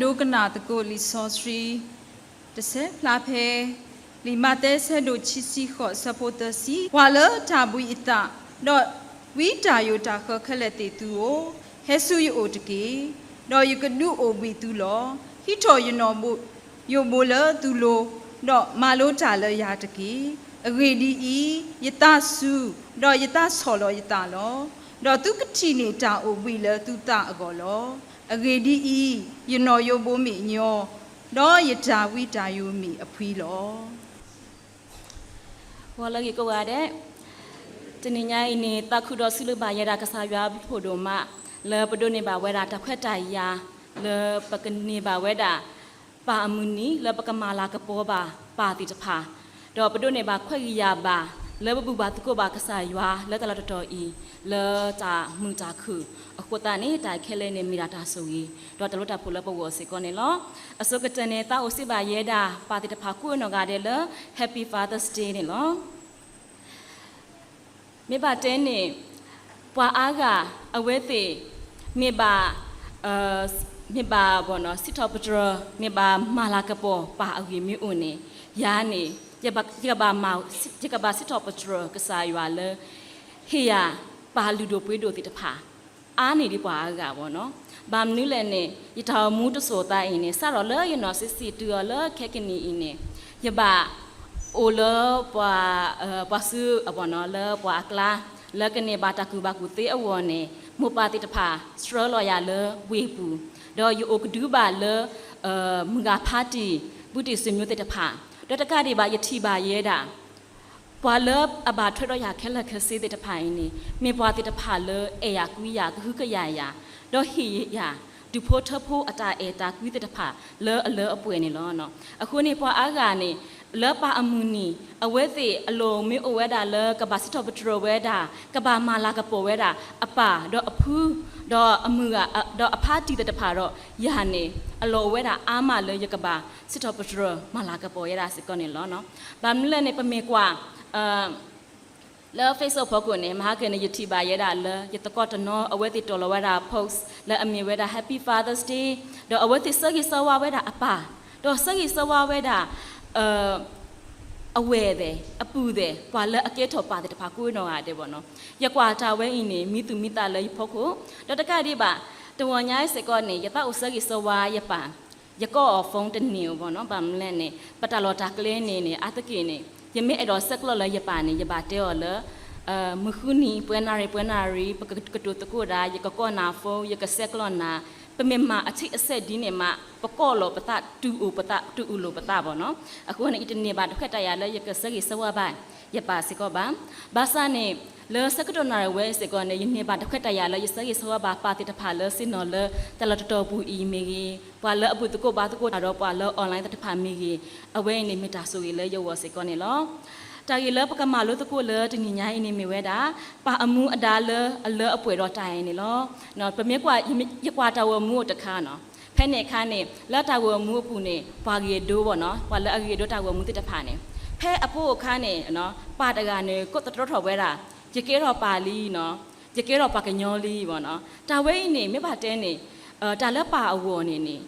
ဒိကနၣ်သကိးလံာ်စီဆှံ တဆဲးဖျါဖဲ လံာ်မးသဲဆၢဒိၣ်ခံဆံဃိး ဆၢဖိသၢဆံ, ပှၤလၢတၢ်ဘှံးအသး ဒီးဝံတၢ်ယိာ်တၢ်ဃၢခဲလၢာ်သ့ၣ်သုဧၢ, ဟဲဆူယအိၣ်တက့ၢ်, ဒီးယကဒုးအိၣ်ဘှံးသုလီၤ. ဟံးထီၣ်ယနီၣ်ဘိ ယိၣ်ဘိလၢသုလိၤ, ဒီးမၤလိတၢ်လၢယၤတက့ၢ်. အဂ့ၢ်ဒ်အံၤ, ယသးစူၤ, ဒီးယသးဆီၣ်လီၤယသးလီၤ. ဒီးသုကထံၣ်န့ၢ်တၢ်အိၣ်ဘှံးလၢသုသးအဂီၢ်လီၤ. အဂ့ၢ်ဒ်အံၤ, ယနီၣ်ယိၣ်ဘိမ့ၢ်ညီ, ဒီးယတၢ်ဝံတၢ်ယိာ်မ့ၢ်အဖှံလီၤ. ဂီၤလၢအဂ့ၤကိးဂၤဒဲး, တနံၤညါအံၤန့ၣ် သးခုဒီးစံးဘျုးဘၣ်ယဲဒၣ်ကစၢ်ယွၤအဘျုးဖးဒိၣ်မး လၢပဒိးန့ၢ်ဘၣ်ဝဲဒၣ်တၢ်ခွဲးတၢ်ယာ် လၢပကန့ၢ်ဘၣ်ဝဲဒၣ် ပၢ်အမုၢ်နံၤ လၢပကမၤလၤကပီၤဘၣ်ပၢ်သ့ၣ်တဖၣ်, ဒီးပဒိးန့ၢ်ဘၣ်ခွဲးဂံၢ်ယာ်ဘၣ် လၢပဘူၣ်ဘၣ်သကိးဘၣ်ကစၢ်ယွၤလၢတၢ်လီၢ်တတီၤအံၤ လၢတၢ်မုာ်တၢ်ခုၣ်အဃိသတးန့ၣ် တၢ်ခဲလၢာ်န့ၣ်မ့ၢ်ဒၣ်တၢ်ဆိၣ်ဂ့ၤ ဒီးတၢ်လိၣ်တၢ်ပှိၤလၢပဂီၢ်စ့ၢ်ကီးန့ၣ်လီၤ. အဆိကတၢၢ်န့ၣ် သးအိၣ်စံးဘၣ်ယဲဒၣ် ပၢ်သ့ၣ်တဖၣ်ကိးနီၢ်ဂၤဒဲးလၢ Happy Father's Day န့ၣ်လီၤ. မ့ၢ်ဘၣ်တဲန့ၣ် ပှၤအါဂၤအဝဲသ့ၣ် မ့ၢ်ဘၣ် မ့ၢ်ဘၣ်ဘီၣ်နီၤ စံးထီၣ်ပတြၢၤ မ့ၢ်ဘၣ်မၤလၤကပီၤပၢ်အဂ့ၢ်မ့ၢ်အိၣ်န့ၣ် ယၤန့ၣ် ယကဘၣ်မၤ ယကဘၣ်စံးထီၣ်ပတြၢၤကစၢ်ယွၤလၢ ဟ့ၣ်ယၤပၢ်လုၢ်ဒိၣ်ပှ့ၤဒိၣ်သ့ၣ်တဖၣ် အါန့ၢ်ဒံးပှၤအါဂၤဘီၣ်နီၤ. ဘၣ်မနုၤလဲၣ်န့ၣ် ယတၢ်အိၣ်မူတစိၤသးအံၤန့ၣ် စးထီၣ်လၢယနီၢ်ဆံးဆံးတုၤအီၤလၢခဲကနံၣ်အံၤန့ၣ် ယဘၣ်အိၣ်လၢပှၤ ပှၤစုအဘီၣ်နီၤ လၢပှၤအကျါ လၢကန့ၢ်ဘၣ်တၢ်ကူၣ်ဘၣ်ကူၣ်သ့အဂီၢ်န့ၣ် မိၢ်ပၢ်သ့ၣ်တဖၣ် ဆှၢလီၤယၤလၢဝ့ၢ်ပူၤ, ဒီးယအိၣ်ကဒုဘၣ်လၢ မုၢ်ဂၤဖါတံၢ် ပုၢ်တံၢ်စံမိသ့ၣ်တဖၣ်, ဒီးတကးဒံးဘၣ် ယထံၣ်ဘၣ်ယဲဒၣ် ပှၤလၢအဘၣ်ထွဲဒီးယၤခဲလၢာ်ခဲဆ့သ့ၣ်တဖၣ်အံၤန့ၣ် မ့ၢ်ပှၤသ့ၣ်တဖၣ်လၢအဲၣ်ယၤကွံယၤ ကဟုကယာ်ယၤ, ဒီးဟ့ၣ်ယၤ ဒူၣ်ဖိထၢဖိအတၢ်အဲၣ်တၢ်ကွံသ့ၣ်တဖၣ်လၢအလၢအပှဲၤန့ၣ်လီၤ. အဃိန့ၣ် ပှၤအါဂၤန့ၣ် လၢပၢ်အမုၢ်နံၤ အဝဲသ့ၣ်အလိၤမ့ၢ်အိၣ်ဝဲဒၣ်လၢကဘၣ်စံးထီၣ်ပတြၢၤဝဲဒၣ် ကဘၣ်မၤလၤကပီၤဝဲဒၣ် အပၢ်ဒီးအဖု ဒီးအမုၢ်ဂၤ ဒီးအဖါတံၢ်သ့ၣ်တဖၣ်ဒီး ယၤန့ၣ် အလီၢ်အိၣ်ဝဲဒၣ်အါမးလၢယကဘၣ်စံးထီၣ်ပတြၢၤမၤလၤကပီၤဝဲဒၣ်စ့ၢ်ကီးန့ၣ်လီၤ. ဘၣ်မနုၤလဲၣ်န့ၣ် ပမ့ၢ်ကွၢ် လၢ Facebook ဖီခိၣ်န့ၣ် မဟါကန့ၣ် ယထံၣ်ဘၣ်ယဲဒၣ်လၢ ယသကိးတနီၤ အဝဲသ့ၣ်တီၢ်လီၤဝဲဒၣ် post လၢအမ့ၢ်ဝဲဒၣ် Happy Father's Day ဒီးအဝဲသ့ၣ်ဆၢဂ့ၤဆၢဝါဝဲဒၣ်အပၢ် ဒီးဆၢဂ့ၤဆၢဝါဝဲဒၣ် အဝဲၢ်သ့ၣ် အပုၢ်သ့ၣ် ပှၤလၢအကဲထီၣ်ပၢ်သ့ၣ်တဖၣ်ကိးနီၢ်ဂၤဒဲးဘီၣ်နီၤ. ယကွၢ်တၢ်ဝဲအံၤန့ၣ် မံသူၣ်မံသးလၢယဖီခိၣ် ဒီးတကးဒံးဘၣ် တဂီၤညါအံၤစ့ၢ်ကီးန့ၣ် ယသးအိၣ်ဆၢဂ့ၤဆၢဝါယပၢ် ယကိးအီၤ phone တန့ၢ်ဘီၣ်နီၤ. ဘၣ်မနုၤလဲၣ်န့ၣ် ပတၢ်လီၢ်တၢ်ကျဲန့ၣ်န့ၣ် အါတက့ၢ်န့ၣ် ယမ့ၢ်အဲၣ်ဒိးဆဲးကျိးလၢယပၢ်န့ၣ် ယဘၣ်တဲအီၤလၢ မုၢ်ဃုနံၤ ပှဲၤနၣ်ရံၣ် ပှဲၤနၣ်ရံၣ် ပကကတိၤသကိးဒၣ် ယကကိးနၤ phone ယကဆဲးကျိးနၤ ပမ့ၢ်မၤအဆံးအဆဲးဒ်န့ၣ်မး ပကိးလီၤပသး တုၤအိၣ်ပသး တုၤအုၣ်လိာ်ပသးဘီၣ်နီၤ. အဃိန့ၣ် ယတန့ၢ်ဘၣ်တၢ်ခွဲးတၢ်ယာ်လၢယကဆၢဂ့ၤဆၢဝါဘၣ် ယပၢ်စ့ၢ်ကီးဘၣ်. ဘၣ်ဆၣ်န့ၣ် လၢဆၢကတီၢ်နၣ်ရံၣ်ဝဲအံၤစ့ၢ်ကီးန့ၣ် ယန့ၢ်ဘၣ်တၢ်ခွဲးတၢ်ယာ်လၢယဆၢဂ့ၤဆၢဝါဘၣ်ပၢ်သ့ၣ်တဖၣ်လၢဆ့ၣ်နီၤလၢတၢ်လီၢ်တတီၤပူၤအံၤမ့ၢ်ဂ့ၤ, ပှၤလၢအဘူၣ်သကိးဘါသကိးတၢ်ဒီးပှၤလၢ online သ့ၣ်တဖၣ်မ့ၢ်ဂ့ၤ, အဝဲအံၤန့ၣ်မ့ၢ်တၢ်ဆိၣ်ဂ့ၤလၢယဂီၢ်စ့ၢ်ကီးန့ၣ်လီၤ. တၢ်ဂ့ၢ်လၢပကမၤလိသကိးလၢတနံၤညါအံၤန့ၣ်မ့ၢ်ဝဲဒၣ် ပၢ်အမူအဒါလၢအလၢအပှဲၤဒီးတၢ်အဲၣ်န့ၣ်လီၤ. ပမ့ၢ်ကွၢ် ယကွၢ်တၢ်ဂီၤမူအိၣ်တခါနီၤ. ဖဲန့ၣ်အခါန့ၣ် လၢတၢ်ဂီၤမူအပူၤန့ၣ် ပှၤဂ့ၤဒိဘီၣ်နီၤ, ပှၤလၢအဂ့ၤဒိတၢ်ဂီၤမူသ့ၣ်တဖၣ်န့ၣ် ဖဲအပိအခံန့ၣ် ပၢ်တဂၤန့ၣ် ကိးသတြီထီၣ်ဝဲဒၣ် ယကဲထီၣ်ပၢ်လံနီၤ, ယကဲထီၣ်ပှၤကညီလံဘီၣ်နီၤ. တၢ်ဝဲအံၤန့ၣ် မ့ၢ်ဘၣ်တဲန့ၣ် တၢ်လၢပၢ်အဂီၢ်န့ၣ်န့ၣ်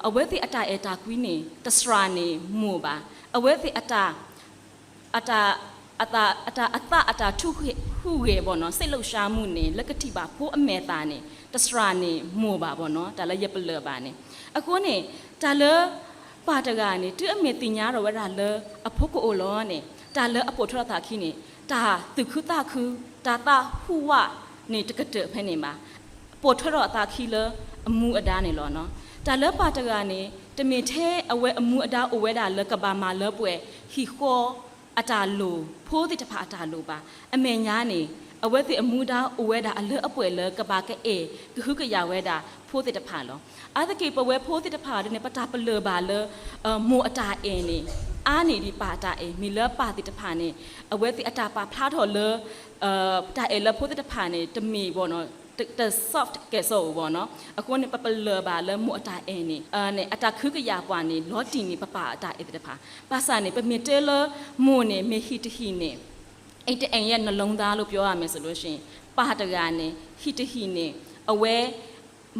အဝဲသ့ၣ်အတၢ်အဲၣ်တၢ်ကွံန့ၣ် တစှၤန့ၣ်မိၢ်ဘၣ်. အဝဲသ့ၣ်အတၢ် အတၢ် အတၢ် အသးအတၢ်ဟူးဂဲၤဘီၣ်နီၤ, စိတ်လှုပ်ရှားမှုန့ၣ် လၢကထံၣ်ဘၣ်ဖိအမဲာ်သၣ်န့ၣ် တစှၤန့ၣ်မိၢ်ဘၣ်ဘီၣ်နီၤ, တၢ်လၢယပလၢၢ်ဘၣ်န့ၣ်. အဃိန့ၣ် တၢ်လၢ ပၢ်တဂၤန့ၣ် တုၤအမ့ၢ်သ့ၣ်ညါထီၣ်ဝဲဒၣ်လၢအဖိကအိၣ်လီၤန့ၣ် တၢ်လၢအပိာ်ထွဲထီၣ်အသးခံန့ၣ် တၢ်သူၣ်ခုသးခု တၢ်သးဟူးဝးန့ၣ် တကတၢၢ်ဖဲန့ၣ်ဘၣ်. ပိာ်ထွဲထီၣ်အသးခံလၢအမူအဒါန့ၣ်လီၤနီၤ. တၢ်လၢပၢ်တဂၤန့ၣ် တမ့ၢ်ထဲအဝဲအမူအဒါအိၣ်ဝဲဒၣ်လၢကဘၣ်မၤလၢပှဲၤဟံၣ်ဃီ အတၢ်လိၣ် ဖိသ့ၣ်တဖၣ်အတၢ်လိၣ်ဘၣ်. အမဲာ်ညါန့ၣ် အဝဲသ့ၣ်အမူဒါအိၣ်ဝဲဒၣ်အလၢအပှဲၤလၢကဘၣ်ကအဲၣ်ကဟုကယာ်ဝဲဒၣ်ဖိသ့ၣ်တဖၣ်လီၤ. အါတက့ၢ်ပဝဲဖိသ့ၣ်တဖၣ်ဒ်န့ၣ် ပတၢ်ပလၢၢ်ဘၣ်လၢ မိၢ်အတၢ်အဲၣ်န့ၣ် အါန့ၢ်ဒံးပၢ်အတၢ်အဲၣ် မ့ၢ်လၢပၢ်သ့ၣ်တဖၣ်န့ၣ် အဝဲသ့ၣ်အတၢ်ပာ်ဖျါထီၣ်လၢ တၢ်အဲၣ်လၢဖိသ့ၣ်တဖၣ်န့ၣ် တမ့ၢ်ဘီၣ်နီၤ တ soft ကဲၣ်ဆိးအိၣ်ဘီၣ်နီၤ. အဃိန့ၣ် ပပလၢၢ်ဘၣ်လၢမိၢ်အတၢ်အဲၣ်န့ၣ် အတၢ်ကဟုကယာ်ပှၤန့ၣ် လီၤတံၢ်န့ၢ်ပပၢ်အတၢ်အဲၣ်သ့ၣ်တဖၣ်. ဘၣ်ဆၣ်န့ၣ် ပမ့ၢ်တဲလၢ မိၢ်န့ၣ် မ့ၢ်ဟံၣ်တဟံၣ်န့ၣ် အိမ်တစ်အိမ်ရဲ့ နှလုံးသားလို့ ပြောရမယ်ဆိုလို့ရှိရင် ပၢ်တဂၤန့ၣ် ဟံၣ်တဟံၣ်န့ၣ် အဝဲ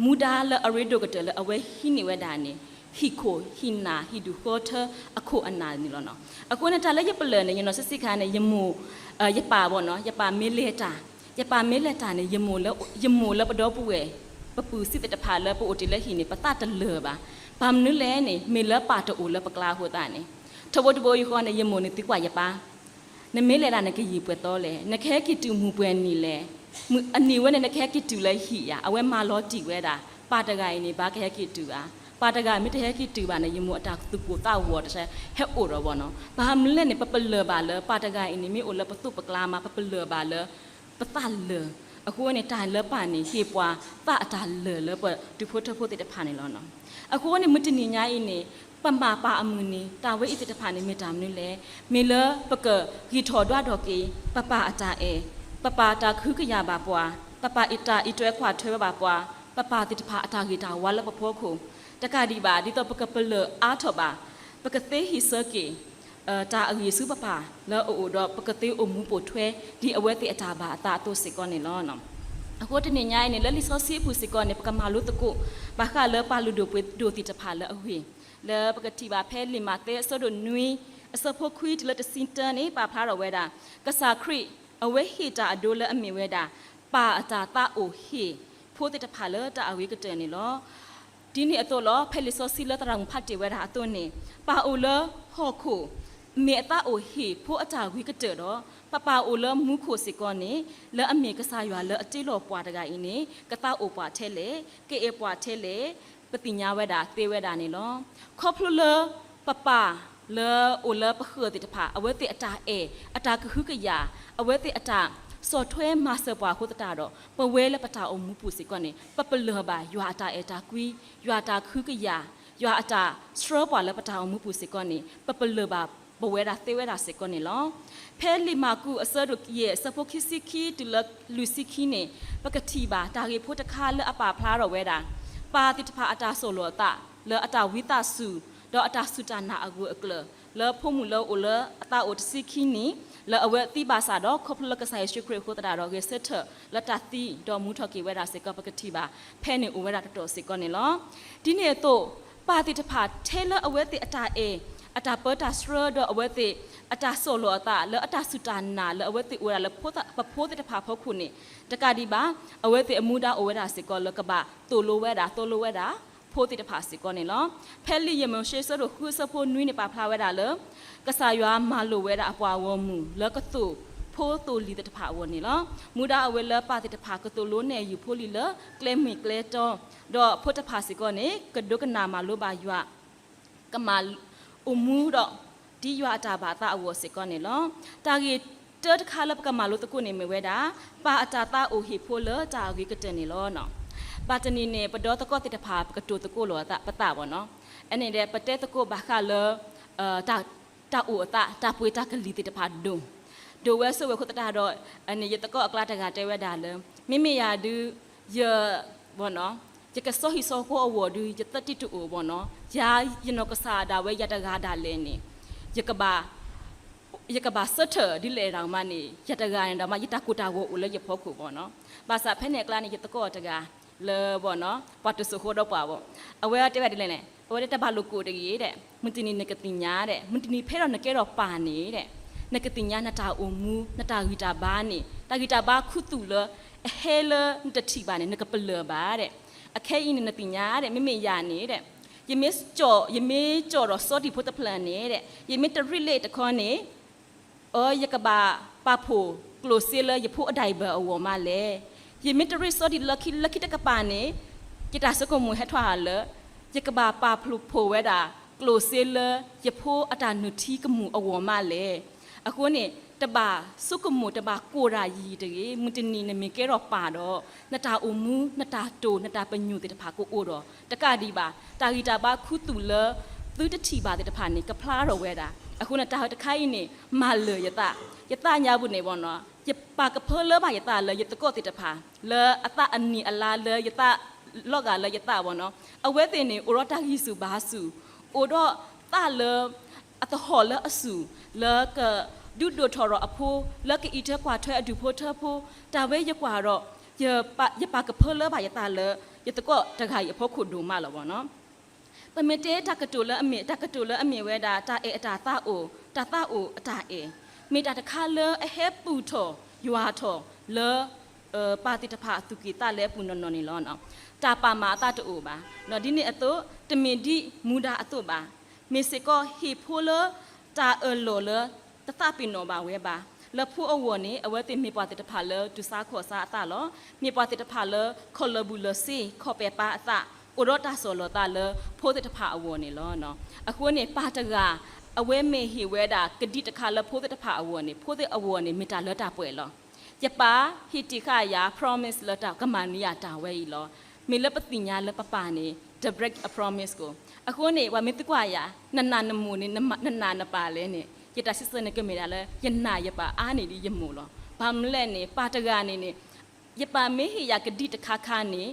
မူဒါလၢအရ့ဒိၣ်ကတၢၢ်လၢအဝဲဟံးန့ၢ်ဝဲဒၣ်န့ၣ် ဟံၣ်ခိၣ်ဟံၣ်နၢ်ဟံၣ်ဒူၣ်ဃီထၢအခိၣ်အနၢ်န့ၣ်လီၤ. အဃိန့ၣ် တၢ်လၢယပလၢၢ်န့ၣ် ယနီၢ်ဆံးဆံးခါန့ၣ် ယမိၢ် ယပၢ်ဘၣ်နီၤ ယပၢ်မ့ၢ်လဲၤတၢ်, ယပၢ်မ့ၢ်လဲၤတၢ်န့ၣ် ယမိၢ်လၢပဒီပုၢ်ဝဲၢ် ပပုၢ်စံးသ့ၣ်တဖၣ်လၢပအိၣ်တ့ၢ်လၢဟံၣ်န့ၣ် ပသးတလၢာ်ဘၣ်. ဘၣ်မနုၤလဲၣ်န့ၣ် မ့ၢ်လၢပၢ်တအိၣ်လၢပကျါအဃိသတးန့ၣ် ထီဘိတဘိယူၢ်ဃီန့ၣ် ယမိၢ်န့ၣ်သံကွၢ်ယပၢ် နမ့ၢ်လဲၤတၢ်နကယံာ်ပှဲၤသီလဲၣ်, နကဟဲက့ၤတုၤမုၢ်ပှဲၤနံၣ်လဲၣ်, အနံၣ်ဝဲန့ၣ် နကဟဲက့ၤတုၤလၢဟံၣ်ဧါ, အဝဲမၤလီၤတံၢ်ဝဲဒၣ် ပၢ်တဂၤအံၤန့ၣ် ဘၣ်ကဟဲက့ၤတုၤဧါ, ပၢ်တဂၤမ့ၢ်တဟဲက့ၤတုၤဘၣ်န့ၣ် ယမိၢ်အတၢ်သူၣ်ကိၢ်သးဂီၤတဆၢဟဲအိၣ်ဒီးဘၣ်နီၤ. ဘၣ်မနုၤလဲၣ်န့ၣ် ပပလၢၢ်ဘၣ်လၢ ပၢ်တဂၤအံၤန့ၣ် မ့ၢ်အိၣ်လၢပသိးပကျါမး ပပလၢၢ်ဘၣ်လၢ ပသးလၢာ်, အဃိန့ၣ် တၢ်လၢပၢ်န့ၣ် ဟ့ၣ်ပှၤသးအတၢ်လၢာ်လၢပဒူၣ်ဖိထၢဖိသ့ၣ်တဖၣ်န့ၣ်လီၤ. အဃိန့ၣ် မုၢ်တနံၤညါအံၤန့ၣ် ပမၤပၢ်အမုၢ်နံၤ တၢ်ဝဲအံၤသ့ၣ်တဖၣ်န့ၣ် မ့ၢ်တၢ်မနုၤလဲၣ်, မ့ၢ်လၢပကဂံၢ်ထီၣ်ဒွးထီၣ်က့ၤ ပပၢ်အတၢ်အဲၣ်, ပပၢ်တၢ်ကဟုကယာ်ဘၣ်ပှၤ, ပပၢ်အတၢ်အံးထွဲကွၢ်ထွဲဝဲဘၣ်ပှၤ, ပပၢ်သ့ၣ်တဖၣ်အတၢ်ဂ့ၤတၢ်ဝါလၢပဖီခိၣ်, တကးဒံးဘၣ် ဒ်သိးပကပလၢၢ်အါထီၣ်ဘၣ် ပကသ့ဟံးဆၢက့ၤ တၢ်အဂ့ၤဆူပပၢ်လၢအအိၣ်ဒီး ပကသ့အိၣ်မူပိာ်ထွဲ ဒ်အဝဲသ့ၣ်အတၢ်ဘၣ်အသးအသိးစ့ၢ်ကီးန့ၣ်လီၤ. အဃိတနံၤညါအံၤန့ၣ် လၢလံာ်စီဆှံအပူၤစ့ၢ်ကီးန့ၣ် ပကမၤလိသကိး ဘၣ်ဃးလၢပှၤလုၢ်ဒိၣ်ပှ့ၤဒိၣ်သ့ၣ်တဖၣ်လၢအဂ့ၢ် လၢပကထံၣ်ဘၣ်ဖဲလံာ်မးသဲအဆၢဒိၣ်နွံ အဆၢဖိခွံတုၤလၢတဆံတၢန့ၣ် ပာ်ဖျါထီၣ်ဝဲဒၣ် ကစၢ်ခရံာ် အဝဲဟ့ၣ်တၢ်အဒိလၢအမ့ၢ်ဝဲဒၣ် ပၢ်အတၢ်သးအိၣ်ဟ့ၣ်ဖိသ့ၣ်တဖၣ်လၢတၢ်အဂ့ၤကတၢၢ်န့ၣ်လီၤ. ဒ်န့ၣ်အသိးလီၤ ဖဲလံာ်စီဆှံလၢသရၣ်မုၣ်ဖးတ့ၢ်ဝဲဒၣ်အသိးန့ၣ် ပၢ်အိၣ်လၢဟီၣ်ခိၣ် မ့ၢ်အသးအိၣ်ဟ့ၣ်ဖိအတၢ်ဂ့ၤကတၢၢ်ဒီး ပပၢ်အိၣ်လၢမူခိၣ်စ့ၢ်ကီးန့ၣ် လၢအမ့ၢ်ကစၢ်ယွၤလၢအတ့လီၤပှၤတဂၤအံၤန့ၣ် ကသးအိၣ်ပှၤထဲလဲၣ်, ကအဲၣ်ပှၤထဲလဲၣ်, ပသ့ၣ်ညါဝဲဒၣ်သ့ဝဲဒၣ်န့ၣ်လီၤ. ခီဖျိလၢ ပပၢ်လၢအိၣ်လၢပဃၢၤသ့ၣ်တဖၣ် အဝဲသ့ၣ်အတၢ်အဲၣ် အတၢ်ကဟုကယာ် အဝဲသ့ၣ်အတၢ်ဆီၣ်ထွဲမၤစၢၤပှၤအဃိသတးဒီး ပဝဲလၢပတၢ်အိၣ်မူပူၤစ့ၢ်ကီးန့ၣ် ပပလၢၢ်ဘၣ်ယွၤအတၢ်အဲၣ်တၢ်ကွံ, ယွၤအတၢ်ကဟုကယာ်, ယွၤအတၢ်ဆှၢပှၤလၢပတၢ်အိၣ်မူပူၤစ့ၢ်ကီးန့ၣ် ပပလၢၢ်ဘၣ်ပဝဲဒၣ်သ့ဝဲဒၣ်စ့ၢ်ကီးန့ၣ်လီၤ. ဖဲလံာ်မၢ်ကူးအဆၢဒိၣ်ယဲၢ်အဆၢဖိခံဆံခံတုၤလၢလွံၢ်ဆံခံန့ၣ် ပကထံၣ်ဘၣ်တၢ်ဂ့ၢ်ဖိတခါလၢအပာ်ဖျါထီၣ်ဝဲဒၣ် ပၢ်သ့ၣ်တဖၣ်အတၢ်ဆီၣ်လီၤအသး လၢအတၢ်ဝံသးစူၤ ဒီးအတၢ်စူၢ်တၢ်နာ်အဂၢၢ်အကျၢၤ လၢဖိမုၣ်လၢအိၣ်လၢအသးအိၣ်တဆံခံနံၣ် လၢအဝဲသံဘၣ်ဆၣ်ဒီး ခီဖျိလၢကစၢ်ယ့ၣ်ၡူးခရံာ်အဃိသတးဒီး ဂဲၤဆၢထၢၣ်လၢတၢ်သံဒီးမူထီၣ်က့ၤဝဲဒၣ်စ့ၢ်ကီး ပကထံၣ်ဘၣ် ဖဲန့ၣ်အိၣ်ဝဲဒၣ်တတီၢ်စ့ၢ်ကီးန့ၣ်လီၤ. ဒ်န့ၣ်အသိး ပၢ်သ့ၣ်တဖၣ်ထဲလၢအဝဲသ့ၣ်အတၢ်အဲၣ် အတၢ်ပၢတၢ်ဆှၢဒီးအဝဲသ့ၣ် အတၢ်ဆီၣ်လီၤအသး လၢအတၢ်စူၢ်တၢ်နာ်လၢအဝဲသ့ၣ်အိၣ်ဝဲဒၣ်လၢပဖိသ့ၣ်တဖၣ်အဖီခိၣ်န့ၣ် တကးဒံးဘၣ် အဝဲသ့ၣ်အမူဒါအိၣ်ဝဲဒၣ်စ့ၢ်ကီးလၢကဘၣ်သိၣ်လိဝဲဒၣ် သိၣ်လိဝဲဒၣ် ဖိသ့ၣ်တဖၣ်စ့ၢ်ကီးန့ၣ်လီၤ. ဖဲလံာ်ယဲၢ်မိၤၡ့အဆၢဒိၣ်ဃုအဆၢဖိနွံန့ၣ် ပာ်ဖျါဝဲဒၣ်လၢ ကစၢ်ယွၤမၤလိာ်ဝဲဒၣ်အပှၤဂီၢ်မုၢ်လၢကသိၣ်ဖိသိၣ်လံၤသ့ၣ်တဖၣ်အဂီၢ်န့ၣ်လီၤ. မူဒါအိၣ်ဝဲလၢပၢ်သ့ၣ်တဖၣ်ကသိၣ်လိနဲၣ်ယုာ်ဖိလံၤလၢ ကျဲမုၢ်ကျဲတီ ဒီးဖိတဖၣ်စ့ၢ်ကီးန့ၣ် ကဒိကနၣ်မၤလိဘၣ်ယွၤ ကမၤအိၣ်မူဒီး ဒ်ယွၤအတၢ်ဘၣ်သးအဂီၢ်စ့ၢ်ကီးန့ၣ်လီၤ. တၢ်ဂ့ၢ်တၢတခါလၢပကမၤလိသကိးန့ၣ်မ့ၢ်ဝဲဒၣ် ပၢ်အတၢ်သးအိၣ်ဟ့ၣ်ဖိလၢတၢ်အဂ့ၤကတၢၢ်န့ၣ်လီၤ. ဘၣ်တနံၤန့ၣ် ပဒီသကိးသ့ၣ်တဖၣ် ပကတိၤသကိးလိာ်ပသးဘၣ်နီၤ. အန့ၣ်ဒီး ပတဲသကိးဘၣ်ဃးလၢ တၢ်အိၣ်အသး တၢ်ပှ့ၤတၢ်ကလံၤသ့ၣ်တဖၣ်ဒိၣ် ဒိၣ်ဝဲဆိၣ်ဝဲအဃိသတးဒီး အန့ၣ် ယသကိးအကျါတဂၤတဲဝဲဒၣ်လၢ မ့မ့ၢ်ယၤဒုး ယ ယကစီဟံၣ်စီဃီအဂီၢ်ဒုး ယသးတံၢ်တအိၣ်ဘၣ်နီၤ, ယၤယနီၢ်ကစၢ်ဒၣ်ဝဲယၤတဂၤဒၣ်လဲာ်န့ၣ် ယကဘၣ်ဆၢထၢၣ်ဒ်လဲၣ်ဒၣ်မးန့ၣ် ယၤတဂၤန့ၣ်ဒီးမး ယတၢ်ကိၢ်တၢ်ဂီၤအိၣ်လၢယဖီခိၣ်ဘၣ်နီၤ. ဘၣ်ဆၣ်ဖဲန့ၣ်အကျါန့ၣ် ယသကိးတဂၤလၢ ပှၤတစိၢ်ဃီဒီးပှၤဘၣ်, အဝဲတဲဝဲဒ်လဲၣ်န့ၣ် အဝဲတဲတၢ်ဘၣ်လိာ်ကိၣ်တဂ့ၤဒီး မုၢ်တနံၤနကသ့ၣ်ညါဒီး မုၢ်တနံၤဖဲဒီးနကဲထီၣ်ပၢ်န့ၣ်ဒီး နကသ့ၣ်ညါနတၢ်အိၣ်မူ နတၢ်ဂံၢ်တၢ်ဘါန့ၣ် တၢ်ဂံၢ်တၢ်ဘါခူသူၣ်လၢ အဟဲလၢနတထံၣ်ဘၣ်န့ၣ် နကပလၢၢ်ဘၣ်ဒီး အခဲအံၤန့ၣ်နသ့ၣ်ညါဒီး မ့မ့ၢ်ယၤန့ၣ်ဒီး ယမ့ၢ်ကၠီၣ် ယမ့ၢ်ကၠီၣ်ဒီးစီတံၢ်ဖိတဖျၢၣ်န့ၣ်ဒီး ယမ့ၢ်တရံးလ့ၣ်တခီန့ၣ် အၢ ယကဘၣ်ပာ်ဖှိၣ်ကျိၣ်စ့လၢယဖိအဒၣ်အံၤဘၢၣ်အဂီၢ်မးလဲၣ်. ယမ့ၢ်တရံးစီဒံးလၢခံ လၢခံတကပၤန့ၣ် ယတၢ်ဆိကမိၣ်ဟဲထီၣ်ဟးလၢ ယကဘၣ်ပာ်ဖှိၣ်ဝဲဒၣ် ကျိၣ်စ့လၢယဖိအတၢ်နုၢ်ထံကမူၣ်အဂီၢ်မးလဲၣ်. အဃိန့ၣ် တဘၣ်ဆိကမိၣ်တဘၣ်ကိၢ်တၢ်ယံာ်တဂ့ၤ, မုၢ်တနံၤနမ့ၢ်ကဲထီၣ်ပၢ်ဒီး နတၢ်အိၣ်မူ နတၢ်တိာ် နတၢ်ပညိၣ်သ့ၣ်တဖၣ်ကအိၣ်ဒီး တကးဒံးဘၣ် တၢ်ဂံၢ်တၢ်ဘါခူသူၣ်လၢ သုတထံၣ်ဘၣ်သ့ၣ်တဖၣ်န့ၣ် ကဖျါထီၣ်ဝဲဒၣ်. အဃိန့ၣ် တၢ်တခါအံၤန့ၣ် မၤလၢာ်ယသး, ယသးညါပူၤန့ၣ်ဘၣ်နီၤ ယပာ်ကဖၢလၢဘၣ်ယသးလၢယသကိးသ့ၣ်တဖၣ် လၢအသးအနံၣ်အလါလၢယသး လီၤဂာ်လၢယသးဘၣ်နီၤ အဝဲသ့ၣ်န့ၣ် အိၣ်ဒီးတၢ်ဂံၢ်ဆူၣ်ဘါဆူၣ် အိၣ်ဒီးသးလၢ အသဟီၣ်လၢအဆူၣ် လၢကဒုးဒိၣ်ထီၣ်ဒီးအဖိ လၢကအံးထွဲကွၢ်ထွဲအဒူၣ်ဖိထၢဖိ တၢ်ဝဲယကွၢ်ဒီး ယပာ်ကဖၢလၢဘၣ်ယသးလၢ ယသကိးတဂၤအံၤအဖီခိၣ်ဒိၣ်မးလီၤဘၣ်နီၤ. ပမ့ၢ်တဲတၢ်ကတိၤလၢအမ့ၢ် တၢ်ကတိၤလၢအမ့ၢ်ဝဲဒၣ် တၢ်အဲၣ်အတၢ်သးအိၣ်, တၢ်သးအိၣ်အတၢ်အဲၣ်, မ့ၢ်တၢ်တခါလၢအဟဲပူၣ်ထီၣ်ယွၤထီၣ်လၢ ပၢ်သ့ၣ်တဖၣ်အသူၣ်ကံၢ်သးလဲအပူၤနီၢ်နီၢ်န့ၣ်လီၤ. တၢ်ပာ်မၤအသးတအိၣ်ဘၣ်. ဒ်န့ၣ်အသိး တမ့ၢ်ဒ်မူဒါအသိးဘၣ်. မ့ၢ်စ့ၢ်ကီးဟ့ၣ်ဖိလၢ တၢ်အၢၣ်လီၤလၢ တသးပ့ၤနီၣ်ဘၣ်ဝဲဘၣ်. လၢဖိအဂီၢ်န့ၣ် အဝဲသ့ၣ်မ့ၢ်ပှၤသ့ၣ်တဖၣ်လၢတူၢ်ဆါခီၣ်ဆါအသးလီၤ. မ့ၢ်ပှၤသ့ၣ်တဖၣ်လၢ ခီၣ်လၢာ်ဘူးလၢာ်စ့ ခီၣ်ပဲာ်ပၢ်အသး, အိၣ်ဒီးတၢ်ဆီၣ်လီၤသးလၢဖိသ့ၣ်တဖၣ်အဂီၢ်န့ၣ်လီၤ. အဃိန့ၣ် ပၢ်တဂၤ အဝဲမ့ၢ်ဟ့ၣ်ဝဲဒၣ်ကဒံးတခါလၢဖိသ့ၣ်တဖၣ်အဂီၢ်န့ၣ် ဖိသ့ၣ်အဂီၢ်န့ၣ် မ့ၢ်တၢ်လၢတၢ်ပှဲၤလီၤ. ယပၢ်ဟ့ၣ်တ့ၢ်ဃာ်ယၤ promise လၢတၢ်ကမၤန့ၢ်ယၤတၢ်ဝဲအံၤလီၤ. မ့ၢ်လၢပသ့ၣ်ညါလၢပပၢ်န့ၣ် တ break a promise ကိး. အဃိန့ၣ် ပှၤမ့ၢ်သံကွၢ်ယၤ နနာ်နမိၢ်န့ၣ် နနာ်နပၢ်လဲၣ်န့ၣ် ယတၢ်စံးဆၢန့ၣ်ကမ့ၢ်ဒၣ်လၢ ယနာ်ယပၢ်အါန့ၢ်ဒံးယမိၢ်လီၤ. ဘၣ်မနုၤလဲၣ်န့ၣ် ပၢ်တဂၤန့ၣ်န့ၣ် ယပၢ်မ့ၢ်ဟ့ၣ်ယၤကဒံးတခါခါန့ၣ်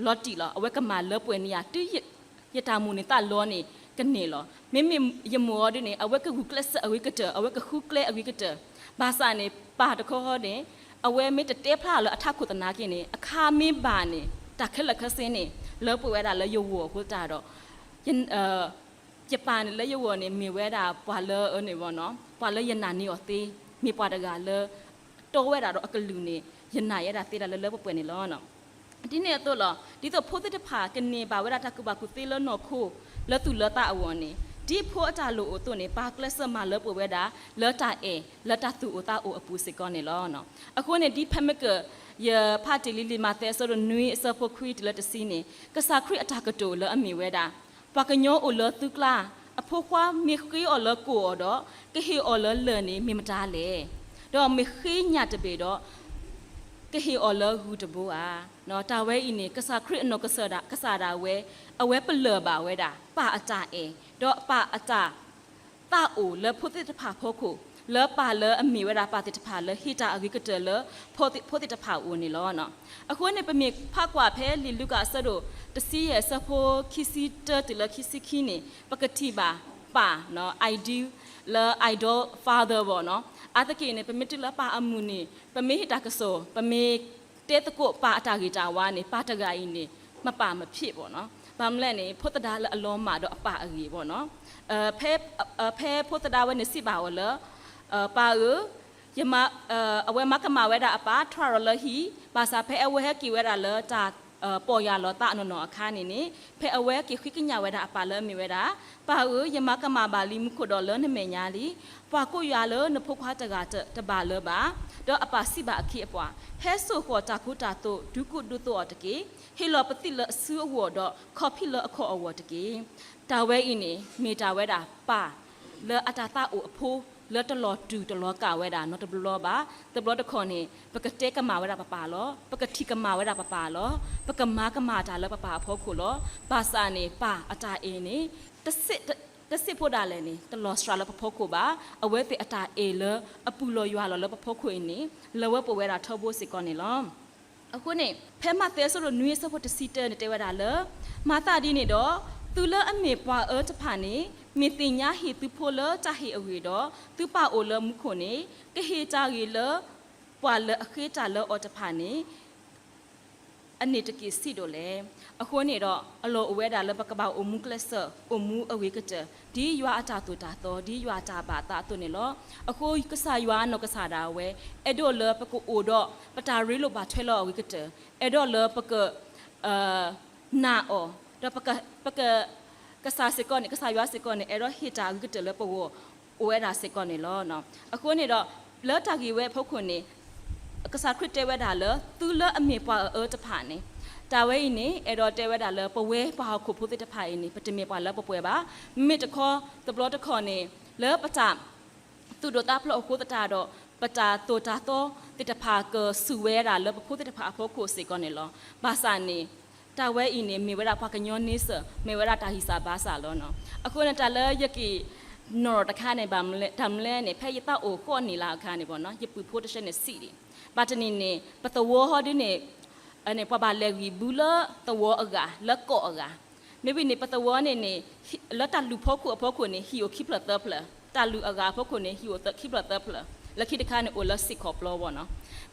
လီၤတံၢ်လီၤ. အဝဲကမၤလၢပှဲၤန့ၢ်ယၤ တုၤယတၢ်မိၢ်န့ၣ်သးလီန့ၣ် ကန့ၢ်လီၤ. မ့မ့ၢ်ယမိၢ်အီၤဒ်န့ၣ် အဝဲကဂုာ်ကျဲးစၢးအဂ့ၤကတၢၢ်, အဝဲကဃုကျဲအဂ့ၤကတၢၢ်. ဘၣ်ဆၣ်န့ၣ် ပၢ်တခီန့ၣ် အဝဲမ့ၢ်တတဲဖျါအီၤလၢအထးခိၣ်သနာ်က့န့ၣ် အခါမ့ၢ်ဘၣ်န့ၣ် တၢ်ခဲလၢာ်ခဲဆ့န့ၣ် လၢပှဲၤဝဲဒၣ်လၢယဂီၢ်အဃိသတးဒီး ယပၢ်န့ၣ်လၢယဂီၢ်န့ၣ် မ့ၢ်ဝဲဒၣ်ပှၤလၢအန့ၣ်ဘၣ်နီၤ, ပှၤလၢယနာ်န့ၢ်အီၤသ့, မ့ၢ်ပှၤတဂၤလၢ တီဝဲဒၣ်ဒီးအကလုၢ်န့ၣ် ယနာ်ယဲဒၣ်သ့ဒၣ်လၢလၢပှဲၤပှဲၤန့ၣ်လီၤ. ဒ်န့ၣ်အသိးလီၤ, ဒ်သိးဖိသ့ၣ်တဖၣ်ကန့ၢ်ဘၣ်ဝဲဒၣ်တၢ်ကူၣ်ဘၣ်ကူၣ်သ့လၢနီၢ်ခိ လၢသူၣ်လၢသးအဂီၢ်န့ၣ် ဒ်ဖိအတၢ်လိၣ်အသိးန့ၣ် ပၢ်ကျဲးစၢးမၤလၢပှဲၤဝဲဒၣ် လၢတၢ်အဲၣ် လၢတၢ်သူၣ်အိၣ်သးအိၣ်အပူၤစ့ၢ်ကီးန့ၣ်လီၤ. အဃိန့ၣ် ဒ်ဖဲမ့ၢ်က ယဖးတ့ၢ်လံလံာ်မးသဲအဆၢဒိၣ်နွံအဆၢဖိခွံတုၤလၢတဆံန့ၣ် ကစၢ်ခရံာ်အတၢ်ကတိၤလၢအမ့ၢ်ဝဲဒၣ် ပှၤကညီအိၣ်လၢသုကျါ, အဖိခွါမ့ၢ်ဃ့အီၤလၢကိၣ်အီၤဒီး ကဟ့ၣ်အီၤလၢလၢၢ်န့ၣ် မ့ၢ်မတၤလဲၣ်. ဒီးမ့ၢ်ဃ့ညၣ်တဘ့ၣ်ဒီး ကဟ့ၣ်အီၤလၢဂုၢ်တဘိဧါ. တၢ်ဝဲအံၤန့ၣ် ကစၢ်ခရံာ်အနီၢ်ကစၢ်ဒၣ် ကစၢ်ဒၣ်ဝဲ အဝဲပလၢၢ်ဘၣ်ဝဲဒၣ် ပၢ်အတၢ်အဲၣ် ဒီးပၢ်အတၢ် သးအိၣ်လၢဖိသ့ၣ်တဖၣ်အဖီခိၣ် လၢပၢ်လၢအမ့ၢ်ဝဲဒၣ်ပၢ်သ့ၣ်တဖၣ်လၢဟ့ၣ်တၢ်အဂ့ၤကတၢၢ်လၢ ဖိသ့ၣ်တဖၣ်အအိၣ်န့ၣ်လီၤ. အဃိန့ၣ် ပမ့ၢ်ဖးကွၢ်ဖဲလံာ်လူၤကၣ်အဆၢဒိၣ်တဆံယဲၢ်အဆၢဖိခံဆံတၢတုၤလၢခံဆံခံန့ၣ် ပကထံၣ်ဘၣ်ပၢ် ideal လၢ ideal father ဘၣ်နီၤ. အါတက့ၢ်န့ၣ် ပမ့ၢ်တုၤလၢပၢ်အမုၢ်န့ၣ် ပမ့ၢ်ဟ့ၣ်တၢ်ကစီၣ် ပမ့ၢ်တဲသကိးပၢ်အတၢ်ဂ့ၤတၢ်ဝါန့ၣ် ပၢ်တဂၤအံၤန့ၣ် မပၢ်မဖံးဘၣ်နီၤ. ဘၣ်မနုၤလဲၣ်န့ၣ် ဖိသဒါလၢအလီၤမၢ်ဒီးအပၢ်အဂ့ၢ်ဘၣ်နီၤ. ဖဲ ဖဲဖိသဒါဝဲန့ၣ်စံးဘၣ်အီၤလၢ ပၢ်ဧၢ, ယမါ, အဝဲမၤကမၣ်ဝဲဒၣ်အပၢ် ထီၣ်လီၤလၢဟံၣ်, ဘၣ်ဆၣ်ဖဲအဝဲဟဲက့ၤဝဲဒၣ်လၢတၢ် ပီၢ်ယၢ်လီၤသးနီၢ်နီၢ်အခါန့ၣ်န့ၣ် ဖဲအဝဲက့ၤဃ့ကညးဝဲဒၣ်အပၢ်လၢအမ့ၢ်ဝဲဒၣ် ပၢ်ဧၢ, ယမၤကမၣ်ဘၣ်လံမူခိၣ်ဒီးလၢနမဲာ်ညါလံ. ပှၤကိးယၤလၢနဖိခွါတဂၤတဘၣ်လၢၤဘၣ်. ဒီးအပၢ်စံးဘၣ်အခ့အပှၤ, ဟဲစိာ်ဃီၤတၢ်ခိတၢ်သွဲ ဒုးကူၣ်ဒုးသိးအီၤတက့ၢ်. ဟ့ၣ်လီၤပသံၣ်လၢအစုအဂီၢ်ဒီး ခီၣ်ဖံးလၢအခီၣ်အဂီၢ်တက့ၢ်. တၢ်ဝဲအံၤန့ၣ် မ့ၢ်တၢ်ဝဲဒၣ်ပၢ် လၢအတၢ်သးအိၣ်အဖိ လၢတလီၤတူာ်တလီၤကာ်ဝဲဒၣ်နီတဘျီဘၣ်. တဘျီတခီၣ်န့ၣ် ပကတဲကမၣ်ဝဲဒၣ်ပပၢ်လီၤ. ပကထံၣ်ကမၣ်ဝဲဒၣ်ပပၢ်လီၤ. ပကမၤကမၣ်တၢ်လၢပပၢ်အဖီခိၣ်လီၤ. ဘၣ်ဆၣ်န့ၣ် ပၢ်အတၢ်အဲၣ်န့ၣ် တစ့ၢ်ဖိဒၣ်လဲာ်န့ၣ် တလီၤစှၤလၢပဖီခိၣ်ဘၣ်. အဝဲသ့ၣ်အတၢ်အဲၣ်လၢအပူၤလီၤယွၤလီၤလၢပဖီခိၣ်အံၤန့ၣ် လၢဝဲပဝဲဒၣ်ထီဘိစ့ၢ်ကီးန့ၣ်လီၤ. အဃိန့ၣ် ဖဲမးသဲအဆၢဒိၣ်နွံအဆၢဖိတဆံတၢန့ၣ်တဲဝဲဒၣ်လၢ မၤသးဒ်န့ၣ်ဒီး သုလၢအမ့ၢ်ပှၤအၢတဖၣ်န့ၣ် မ့ၢ်သ့ၣ်ညါဟ့ၣ်သုဖိလၢတၢ်ဟ့ၣ်အဂ့ၢ်ဒီး သုပၢ်အိၣ်လၢမူခိၣ်န့ၣ် ကဟ့ၣ်တၢ်ဂ့ၤလၢ ပှၤလၢအဃ့တၢ်လၢအီၤတဖၣ်န့ၣ် အန့ၣ်တက့ၢ်ဆံးဒိၣ်လဲၣ်. အဃိန့ၣ်ဒီး အလီၢ်အိၣ်ဝဲဒၣ်လၢပကဘၣ်အိၣ်မူကျဲးစၢး အိၣ်မူအဂ့ၤကတၢၢ် ဒ်ယွၤအတၢ်သိၣ်တၢ်သီ ဒ်ယွၤအတၢ်ဘၣ်အသးအသိးန့ၣ်လီၤ. အဃိကစၢ်ယွၤအနီၢ်ကစၢ်ဒၣ်ဝဲ အဲၣ်ဒိးလၢပကအိၣ်ဒီး ပတၢ်ရ့လိာ်ဘၣ်ထွဲလိာ်အဂ့ၤကတၢၢ် အဲၣ်ဒိးလၢပက နာ်အီၤ ဒီးပက ကစၢ်စ့ၢ်ကီးန့ၣ် ကစၢ်ယွၤစ့ၢ်ကီးန့ၣ် အဲၣ်ဒိးဟ့ၣ်တၢ်အဂ့ၤကတၢၢ်လၢပဂီၢ် အိၣ်ဝဲဒၣ်စ့ၢ်ကီးန့ၣ်လီၤ. အဃိန့ၣ်ဒီး လၢတၢ်ဂ့ၢ်ဝဲအဖီခိၣ်န့ၣ် ကစၢ်ခရံာ်တဲဝဲဒၣ်လၢ သုလၢအမ့ၢ်ပှၤအအၢတဖၣ်န့ၣ် တၢ်ဝဲအံၤန့ၣ် အဲၣ်ဒိးတဲဝဲဒၣ်လၢပဝဲပှၤဟီၣ်ခိၣ်ဖိသ့ၣ်တဖၣ်အံၤန့ၣ် ပတမ့ၢ်ပှၤလၢပပှဲၤဘၣ်. မ့မ့ၢ်တခီ တဘျီတခီၣ်န့ၣ် လၢပတၢ် သူၣ်ဒိၣ်သးဖျိးအဃိသတးဒီး ပတၢ်သိၣ်တၢ်သီသ့ၣ်တဖၣ်ကစူၢ်ဝဲဒၣ်လၢပဖိသ့ၣ်တဖၣ်အဖီခိၣ်စ့ၢ်ကီးန့ၣ်လီၤ. ဘၣ်ဆၣ်န့ၣ် တၢ်ဝဲအံၤန့ၣ် မ့ၢ်ဝဲဒၣ်ပှၤကညီန့ဆၢၣ် မ့ၢ်ဝဲဒၣ်တၢ်ဂံၢ်စၢ်ဘါစၢ်လီၤ. အဃိန့ၣ် တၢ်လၢယက့ၤနီၣ်တခါန့ၣ် ဘၣ်မနုၤလဲၣ်န့ၣ် ဖဲယသးအိၣ်ဃိးနံၣ်လၢ်အခါန့ၣ်ဘၣ်နီၤ ယပုၢ်ဖိတဆၢန့ၣ်ဆံးဒံး ဘၣ်တနံၤန့ၣ် ပသဝီဟီဒ်န့ၣ် ပှၤဘၣ်လဲၤဂံၢ်ဘုလၢသဝီအဂၤ လၢကီးအဂၤ မ့ၢ်ဝံၤန့ၣ် ပသဝီန့ၣ်န့ၣ် လၢတၢ်လုၢ်ဖီခိၣ်အဖီခိၣ်န့ၣ် ဟံၣ်အိၣ်ခံဖျၢၣ်သၢဖျၢၣ်, တၢ်လုၢ်အဂၤအဖီခိၣ်န့ၣ် ဟံၣ်အိၣ်ခံဖျၢၣ်သၢဖျၢၣ်. လၢခံတခါန့ၣ် အိၣ်လၢစ့ၢ်ကီးပျီဘၣ်နီၤ.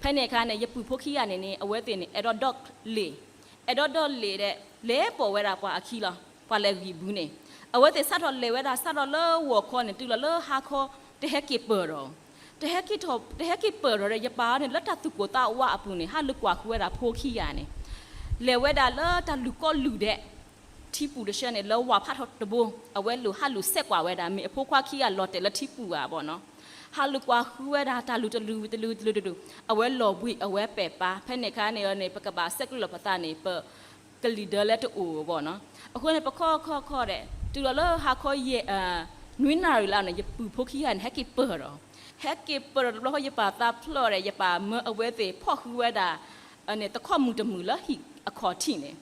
ဖဲန့ၣ်အခါန့ၣ် ယပုၢ်ဖိခံဂၤန့ၣ်န့ၣ် အဝဲသ့ၣ်န့ၣ် အဲၣ်ဒိးဒိးလ့ၣ်, အဲၣ်ဒိးဒိးလ့ၣ်ဒီး လဲၤပိာ်ဝဲဒၣ်ပှၤအခံလီၤ, ပှၤလဲၤဂံၢ်ဘုန့ၣ်. အဝဲသ့ၣ်စးထီၣ်လဲၤဝဲဒၣ် စးထီၣ်လၢဂီၤခီန့ၣ် တုၤလီၤလၢဟါခီ တဟဲက့ၤပၢၢ်ဒီး တဟဲက့ၤထီၣ် တဟဲက့ၤပၢၢ်ဒီး ယပၢ်န့ၣ် လၢတၢ်သူၣ်ကိၢ်သးဝးအပူၤန့ၣ် ဟးလူၤကွၢ်ဃုဝဲဒၣ်ဖိခံဂၤန့ၣ် လဲၤဝဲဒၣ်လၢတၢ်လူၢ်ကိးလူၢ်ဒဲး ထံပူၤတဆၢန့ၣ် လၢဝၤဖးထီၣ်တဘိ အဝဲလိၣ်ဟးလူၤဆဲးကွၢ်ဝဲဒၣ် မ့ၢ်အဖိခွါခံဂၤလီၤတဲာ်လၢထံပူၤဧါဘၣ်နီၤ. ဟးလူၤကွၢ်ဃုဝဲဒၣ်တၢ်လူၢ်တလူၢ်တလူၢ်တလူၢ်တလူၢ် အဝဲလီၤဘှံးအဝဲပဲာ်ပၢ် ဖဲန့ၣ်အခါန့ၣ်န့ၣ် ပကဘၣ်ဆဲးကျိးလီၤပသးန့ၣ် ပကလံၤဒၢလၢတအိၣ်ဘၣ်နီၤ. အဃိန့ၣ် ပခီခီခီဒီး တုၤလီၤလၢဟါခီယဲၢ် နွံနၣ်ရံၣ်လီၤန့ၣ် ယပုၢ်ဖိခံဂၤန့ၣ် ဟဲက့ၤပၢၢ်ဒီး ဟဲက့ၤပၢၢ်ဒီးတဘျီဃီ ယပၢ်သးဖျိးဒီး ယပၢ်မၢအဝဲသ့ၣ်ဖီၣ်ဃုဝဲဒၣ် န့ၣ်တခီၣ်မုၢ်တမုၢ်လၢဟံၣ်အခီၣ်ထံးန့ၣ်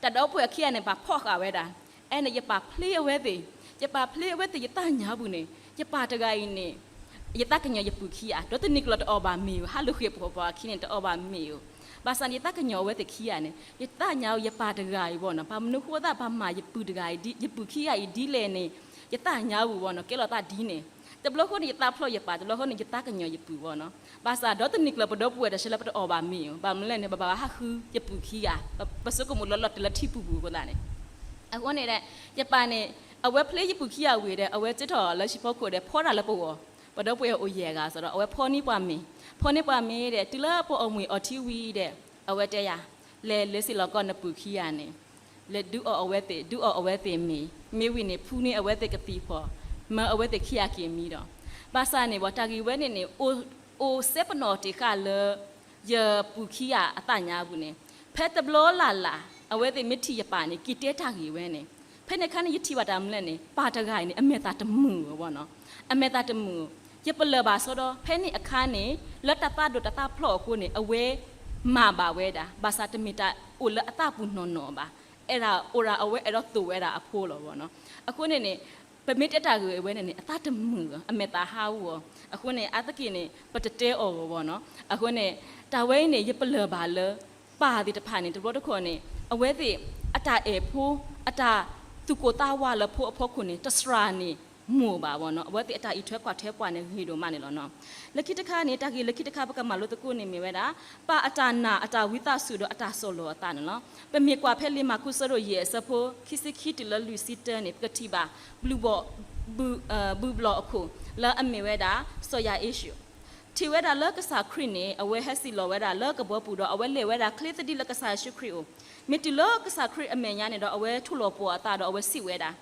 တၢ်ဒီပုၢ်ဝဲၢ်ခံဂၤန့ၣ် ပၢ်ဖီၣ်ဃာ်ဝဲဒၣ်. အဲန့ၣ် ယပၢ်ဖျ့အဝဲသ့ၣ်, ယပၢ်ဖျ့အဝဲသ့ၣ် ယသးညါပူၤန့ၣ် ယပၢ်တဂၤအံၤန့ၣ် ယသးကညီၤယပုၢ်ခံဂၤ ဒီးတနံၤကျၢၤတအီၣ်ဘၣ်မ့ၢ်ဧိၤ ဟးလူၤဃ့ၢ်ပှၤပှၤအခံန့ၣ် တအီၣ်ဘၣ်မ့ၢ်ဧိၤ. ဘၣ်ဆၣ်န့ၣ် ယသးကညီၤအဝဲသ့ၣ်ခံဂၤန့ၣ် ယသးညါအီၤ ယပၢ်တဂၤအံၤဘၣ်နီၤ ဘၣ်မနုၤဃိသး ဘၣ်မၤယပုၢ်တဂၤအံၤ ယပုၢ်ခံဂၤအံၤဒ်လဲၣ်န့ၣ် ယသးညါပူၤဘၣ်နီၤ ကဲလီၤသးဒ်န့ၣ်. တဘျီဃီန့ၣ် ယသးဖျိးယပၢ် တဘျီဃီန့ၣ် ယသးကညီၤယပုၢ်ဘၣ်နီၤ. ဘၣ်ဆၣ်ဒီးတနံၤကျၢၤ ပဒီပုၢ်ဝဲၢ်တဆၢလၢပတအီၣ်ဘၣ်မ့ၢ်ဧိၤ ဘၣ်မနုၤလဲၣ်န့ၣ် ပဘၣ်ဟးဃုယပုၢ်ခံဂၤ ပဆိကမိၣ်လၢလီၤတဲာ်လၢထံပူၤပူၤအဃိသတးန့ၣ် အဃိန့ၣ်ဒီး ယပၢ်န့ၣ် အဝဲဖျ့ယပုၢ်ခံဂၤဝံၤဒီး အဝဲက့ၤထီၣ်လၢဟံၣ်ဖီခိၣ်ဒီး ဖီတၢ်လၢပဂီၢ်, ပဒီပုၢ်ဝဲၢ်အိၣ်ယဲၢ်ဂၤစ့ၢ်ဒီး အဝဲဖီန့ၢ်ပှၤမ့ၤ, ဖီန့ၢ်ပှၤမ့ၤဒီး တုၤလၢပအီၣ်မ့ၤအီထံဝံၤဒီး အဝဲတဲယၤ လဲၤလဲၤစ့ၢ်လီၤကီၢ်နပုၢ်ခံဂၤန့ၣ် လဲၤဒုးအီၣ်အဝဲသ့ၣ် ဒုးအီၣ်အဝဲသ့ၣ်မ့ၤ, မ့ၢ်ဝံၤန့ၣ် ဖှူန့ၢ်အဝဲသ့ၣ်ကသံၣ်ဖီၣ်, မၢအဝဲသ့ၣ်ခံဂၤက့ၤမံဒီး, ဘၣ်ဆၣ်န့ၣ် ပှၤတၢ်ဂ့ၢ်ဝဲန့ၣ်န့ၣ် အိၣ်စဲပနီၣ်တ့ၢ်ဃာ်လၢ ယပုၢ်ခံဂၤအသးညါပူၤန့ၣ်, ဖဲတဘျီလၢ်လၢ် အဝဲသ့ၣ်မ့ၢ်ထံၣ်ယပၢ်န့ၣ် က့ၤတဲတၢ်ဂ့ၢ်ဝဲန့ၣ်, ဖဲန့ၣ်အခါန့ၣ် ယထံၣ်ဘၣ်တၢ်မနုၤလဲၣ်န့ၣ် ပၢ်တဂၤအံၤန့ၣ် အမဲာ်သၣ်တမုာ်ဘၣ်နီၤ, အမဲာ်သၣ်တမုာ်, ယပလၢၢ်ဘၣ်စီဒီး ဖဲန့ၣ်အခါန့ၣ် လၢတၢ်သးဒိၣ်တၢ်သးဖျိးအဃိန့ၣ် အဝဲမၤဘၣ်ဝဲဒၣ်, ဘၣ်ဆၣ်တမ့ၢ်တၢ်အိၣ်လၢအသးပူၤနီၢ်နီၢ်ဘၣ်, အဲၣ်ဒိးအိၣ်ဒၣ်အဝဲအဲၣ်ဒိးသိၣ်ဝဲဒၣ်အဖိလီၤဘၣ်နီၤ. အဃိန့ၣ်န့ၣ် ပမ့ၢ်တဲတၢ်ဂ့ၢ်ဝဲန့ၣ်န့ၣ် အသးတမုာ်ဧါ, အမဲာ်သၣ်ဟးဂီၤ, အဃိန့ၣ် အါတက့ၢ်န့ၣ် ပတတဲအီၤဘၣ်နီၤ. အဃိန့ၣ် တၢ်ဝဲအံၤန့ၣ် ယပလၢၢ်ဘၣ်လၢ ပၢ်သ့ၣ်တဖၣ်န့ၣ် တဘျီတခီၣ်န့ၣ် အဝဲသ့ၣ်အတၢ်အဲၣ်ဖိ အတၢ်သူၣ်ကိၢ်သးဝးလၢဖိအဖီခိၣ်န့ၣ် တစှၤန့ၣ် မိၢ်ဘၣ်ဘၣ်နီၤ, အဝဲသ့ၣ်အတၢ်အံးထွဲကွၢ်ထွဲပှၤန့ၣ် ဂ့ၤဒိၣ်မးန့ၣ်လီၤနီၤ. လၢခံတခါန့ၣ် တၢ်ဂ့ၢ်လၢခံတခါ ပကမၤလိသကိးန့ၣ်မ့ၢ်ဝဲဒၣ် ပၢ်အတၢ်နာ် အတၢ်ဝံသးစူၤဒီးအတၢ်ဆီၣ်လီၤအသးန့ၣ်လီၤ. ပမ့ၢ်ကွၢ်ဖဲလံာ်မၢ်ကူးဆၢဒိၣ်ယဲၢ်အဆၢဖိ ခံဆံခံတုၤလၢလွံၢ်ဆံတၢန့ၣ် ပကထံၣ်ဘၣ် ဘုၣ်ဘီၣ် ဘုၣ် ဘုၣ်ဘီၣ်အခိၣ် လၢအမ့ၢ်ဝဲဒၣ် စီၤယၤအ့ၡူး ထံၣ်ဝဲဒၣ်လၢကစၢ်ခရံာ်န့ၣ် အဝဲဟဲစံၣ်လီၤဝဲဒၣ်လၢကဘီပူၤဒီး အဝဲလဲၤဝဲဒၣ်ချ့သဒံးလၢကစၢ်ယ့ၣ်ၡူးခရံာ်အအိၣ်, မ့ၢ်တုၤလၢကစၢ်ခရံာ်အမဲာ်ညါန့ၣ်ဒီး အဝဲထိၣ်လီၤပှီၢ်အသးဒီး အဝဲစံးဝဲဒၣ်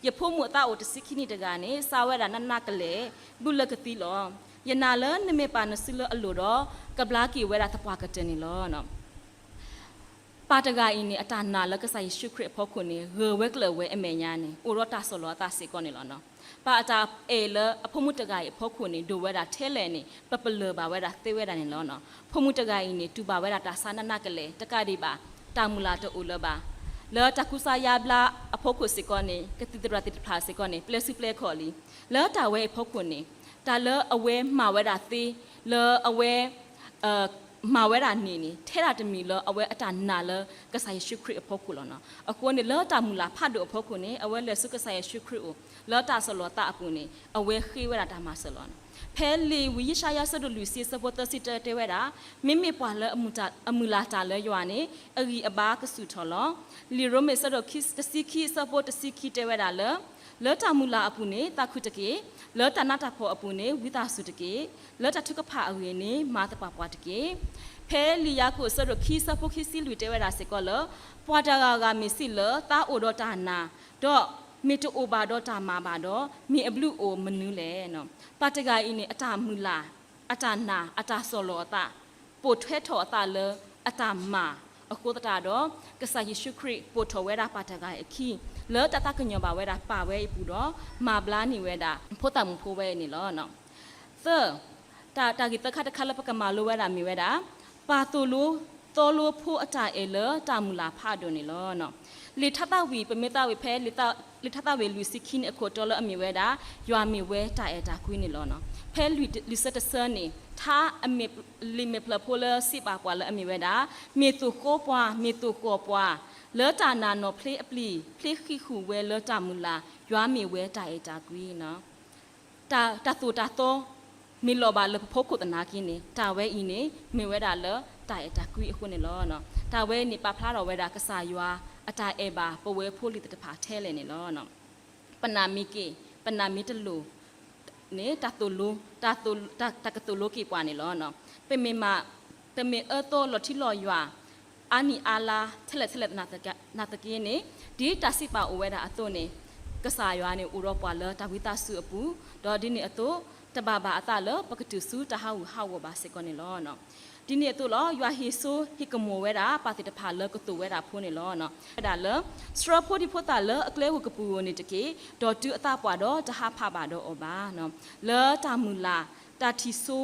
ယဖိမုၣ်အသးအိၣ်တဆံခံနံၣ်တဂၤန့ၣ် စါဝဲဒၣ်နးနးကလဲာ် ဘုလၢကသံလီၤ. ယနာ်လၢနမ့ၢ်ပာ်နစုလၢအလိၤဒီး ကဘျါက့ၤဝဲဒၣ်သပှၢ်ကတၢၢ်န့ၣ်လီၤ. ပၢ်တဂၤအံၤန့ၣ် အတၢ်နာ်လၢကစၢ်ယ့ၣ်ၡူးခရံာ်အဖီခိၣ်န့ၣ် ဂၢၢ်ဝဲကျၢၤဝဲအမဲာ်ညါန့ၣ် အိၣ်ဒီးတၢ်ဆီၣ်လီၤအသးစ့ၢ်ကီးန့ၣ်လီၤ. ပၢ်အတၢ်အဲၣ်လၢအဖိမုၣ်တဂၤအံၤအဖီခိၣ်န့ၣ် ဒိၣ်ဝဲဒၣ်ထဲလဲၣ်န့ၣ် ပပလၢၢ်ဘၣ်ဝဲဒၣ်သ့ဝဲဒၣ်န့ၣ်လီၤ. ဖိမုၣ်တဂၤအံၤန့ၣ် တူၢ်ဘၣ်ဝဲဒၣ်တၢ်ဆါနးနးကလဲာ် တကးဒံးဘၣ် တၢ်မုၢ်လၢ်တအိၣ်လၢၤဘၣ်. လၢတၢ်ကူစါယါဘျါအဖီခိၣ်စ့ၢ်ကီးန့ၣ် ကသံၣ်သရၣ်သ့ၣ်တဖၣ်စ့ၢ်ကီးန့ၣ် ပျဲစုပျဲခီၣ်လံ. လၢတၢ်ဝဲအံၤအဖီခိၣ်န့ၣ် တၢ်လၢအဝဲမၤဝဲဒၣ်သ့ လၢအဝဲ မၤဝဲဒၣ်န့ၣ်န့ၣ် ထဲဒၣ်တမံၤလၢအဝဲအတၢ်နာ်လၢကစၢ်ယ့ၣ်ၡူးခရံာ်အဖီခိၣ်လီၤ. အဃိန့ၣ် လၢတၢ်မုၢ်လၢ်ဖးဒိၣ်အဖီခိၣ်န့ၣ် အဝဲလဲၤဆူကစၢ်ယ့ၣ်ၡူးခရံာ်အအိၣ် လၢတၢ်ဆီၣ်လီၤသးအပူၤန့ၣ် အဝဲဃ့ဝဲဒၣ်တၢ်မၤစၢၤလီၤ. ဖဲလံာ်ဝံယၡါယၤဆၢဒိၣ်လွံၢ်ဆံအဆၢဖိသၢဆံတၢတဲဝဲဒၣ်, မ့မ့ၢ်ပှၤလၢအမုၢ်လၢ်တၢ်လၢယွၤန့ၣ် အဂံၢ်အဘါကဆူၣ်ထီၣ်လီၤ. လံာ်ရိမ့ၤဆၢဒိၣ်တဆံခံအဆၢဖိတဆံခံတဲဝဲဒၣ်လၢ လၢတၢ်မုၢ်လၢ်အပူၤန့ၣ် သးခုတက့ၢ်. လၢတၢ်နးတၢ်ဖှီၣ်အပူၤန့ၣ် ဝံသးစူၤတက့ၢ်. လၢတၢ်ထုကဖၣ်အဂ့ၢ်န့ၣ် မၤသပှၢ်ပှၢ်တက့ၢ်. ဖဲလံာ်ယၤကိာ်အဆၢဒိၣ်ခံအဆၢဖိခံဆံလွံၢ်တဲဝဲဒၣ်စ့ၢ်ကီးလၢ ပှၤတဂၤဂၤမ့ၢ်စံးလၢသးအိၣ်ဒီးတၢ်နာ်, ဒီးမ့ၢ်တအိၣ်ဘၣ်ဒီးတၢ်မၤဘၣ်ဒီး မ့ၢ်အဘျုးအိၣ်မနုၤလဲၣ်. ပၢ်တဂၤအံၤန့ၣ် အတၢ်မုၢ်လၢ် အတၢ်နာ် အတၢ်ဆီၣ်လီၤအသး ပိာ်ထွဲထီၣ်အသးလၢအတၢ်မၤအဃိသတးဒီး ကစၢ်ယ့ၣ်ၡူးခရံာ်ပိာ်ထီၣ်ဝဲဒၣ်ပၢ်တဂၤအံၤအခံ လၢတၢ်သးကညီၤဘၣ်ဝဲဒၣ်ပၢ်ဝဲအံၤအပူၤဒီး မၤဘျါန့ၢ်ဝဲဒၣ် ဖိသၣ်မုၣ်ဖိဝဲအံၤန့ၣ်လီၤ. သၢ, တၢ်ဂ့ၢ်သၢခါတခါလၢပကမၤလိဝဲဒၣ်မ့ၢ်ဝဲဒၣ် ပၢ်သိၣ်လိသီလိဖိအတၢ်အဲၣ်လၢတၢ်မုၢ်လၢ်ဖးဒိၣ်န့ၣ်လီၤ. လံာ်ထါသးဝံၣ် ပမ့ၢ်သးဝံၣ်ဖဲ လံာ်ထါသးဝံၣ်လွံၢ်ဆံခံန့ၣ်အခိၣ်တီလၢအမ့ၢ်ဝဲဒၣ် ယွၤမ့ၢ်ဝဲတၢ်အဲၣ်တၢ်ကွံန့ၣ်လီၤ. ဖဲလံာ်ဆၢတဆၢန့ၣ် ထါအမ့ၢ် လံာ်မဲာ်ဖျၢၣ်ဖိလၢစံးဘၣ်ပှၤလၢအမ့ၢ်ဝဲဒၣ် မ့ၢ်သိၣ်ဃီပှၤ မ့ၢ်သိၣ်ဃီပှၤ လၢတၢ်နာ်နီၢ်ဖျ့အပျံၤ ဖျ့ဃံးဃုာ်ဝဲလၢတၢ်မုၢ်လၢ် ယွၤမ့ၢ်ဝဲတၢ်အဲၣ်တၢ်ကွံ တၢ်သိၣ်တၢ်သီ မ့ၢ်လီၤဘၣ်လၢပဖိခိၣ်သနာ်က့န့ၣ် တၢ်ဝဲအံၤန့ၣ် မ့ၢ်ဝဲဒၣ်လၢတၢ်အဲၣ်တၢ်ကွံအဃိန့ၣ်လီၤ. တၢ်ဝဲအံၤန့ၣ် ပာ်ဖျါထီၣ်ဝဲဒၣ်ကစၢ်ယွၤအတၢ်အဲၣ်ဘၣ်ပဝဲဖိလံၤသ့ၣ်တဖၣ်ထဲလဲၣ်န့ၣ်လီၤ. ပနာ်မ့ၢ်က့ၢ်, ပနာ်မ့ၢ်တလိၤန့ၣ် တၢ်သိၣ်လိ, တၢ်သိၣ်, တၢ်, တၢ်ကသိၣ်လိက့ၤပှၤန့ၣ်လီၤ. ပမ့ၢ်မး, ပမ့ၢ်အၢသီလီၤထံလီၤယွၤ အါနံၣ်အါလါ ထဲလဲၣ်ထဲလဲၣ်သနာ်က့န့ၣ်, ဒ်တၢ်စံးပာ်အိၣ်ဝဲဒၣ်အသိးန့ၣ်, ကစၢ်ယွၤန့ၣ် အိၣ်ဒီးပှၤလၢတၢ်ဝံသးစူၤအပူၤ, ဒီးဒ်န့ၣ်အသိး တဘၣ်ဘၣ်အသးလၢပကတုၤဆူတၢ်ဟးဂူာ်ဟးဂီၤဘၣ်စ့ၢ်ကီးန့ၣ်လီၤ. ဒ်န့ၣ်အသိးလီၤ, ယွၤဟ့ၣ်စိဟ့ၣ်ကမီၤဝဲဒၣ် ပၢ်သ့ၣ်တဖၣ်လၢကသိၣ်ဝဲဒၣ်ဖိန့ၣ်လီၤ. ဝဲဒၣ်လၢ ဆှၢဖိဒံဖိသၣ်လၢအကျဲဧိၤကပူၤဧိၤန့ၣ်တက့ၢ်, ဒီးတုၤအသးပှၢ်ဒီးတဟးဖးဘၣ်ဒီးအီၤဘၣ်. လၢတၢ်မုၢ်လၢ် တၢ်ထံၣ်စိ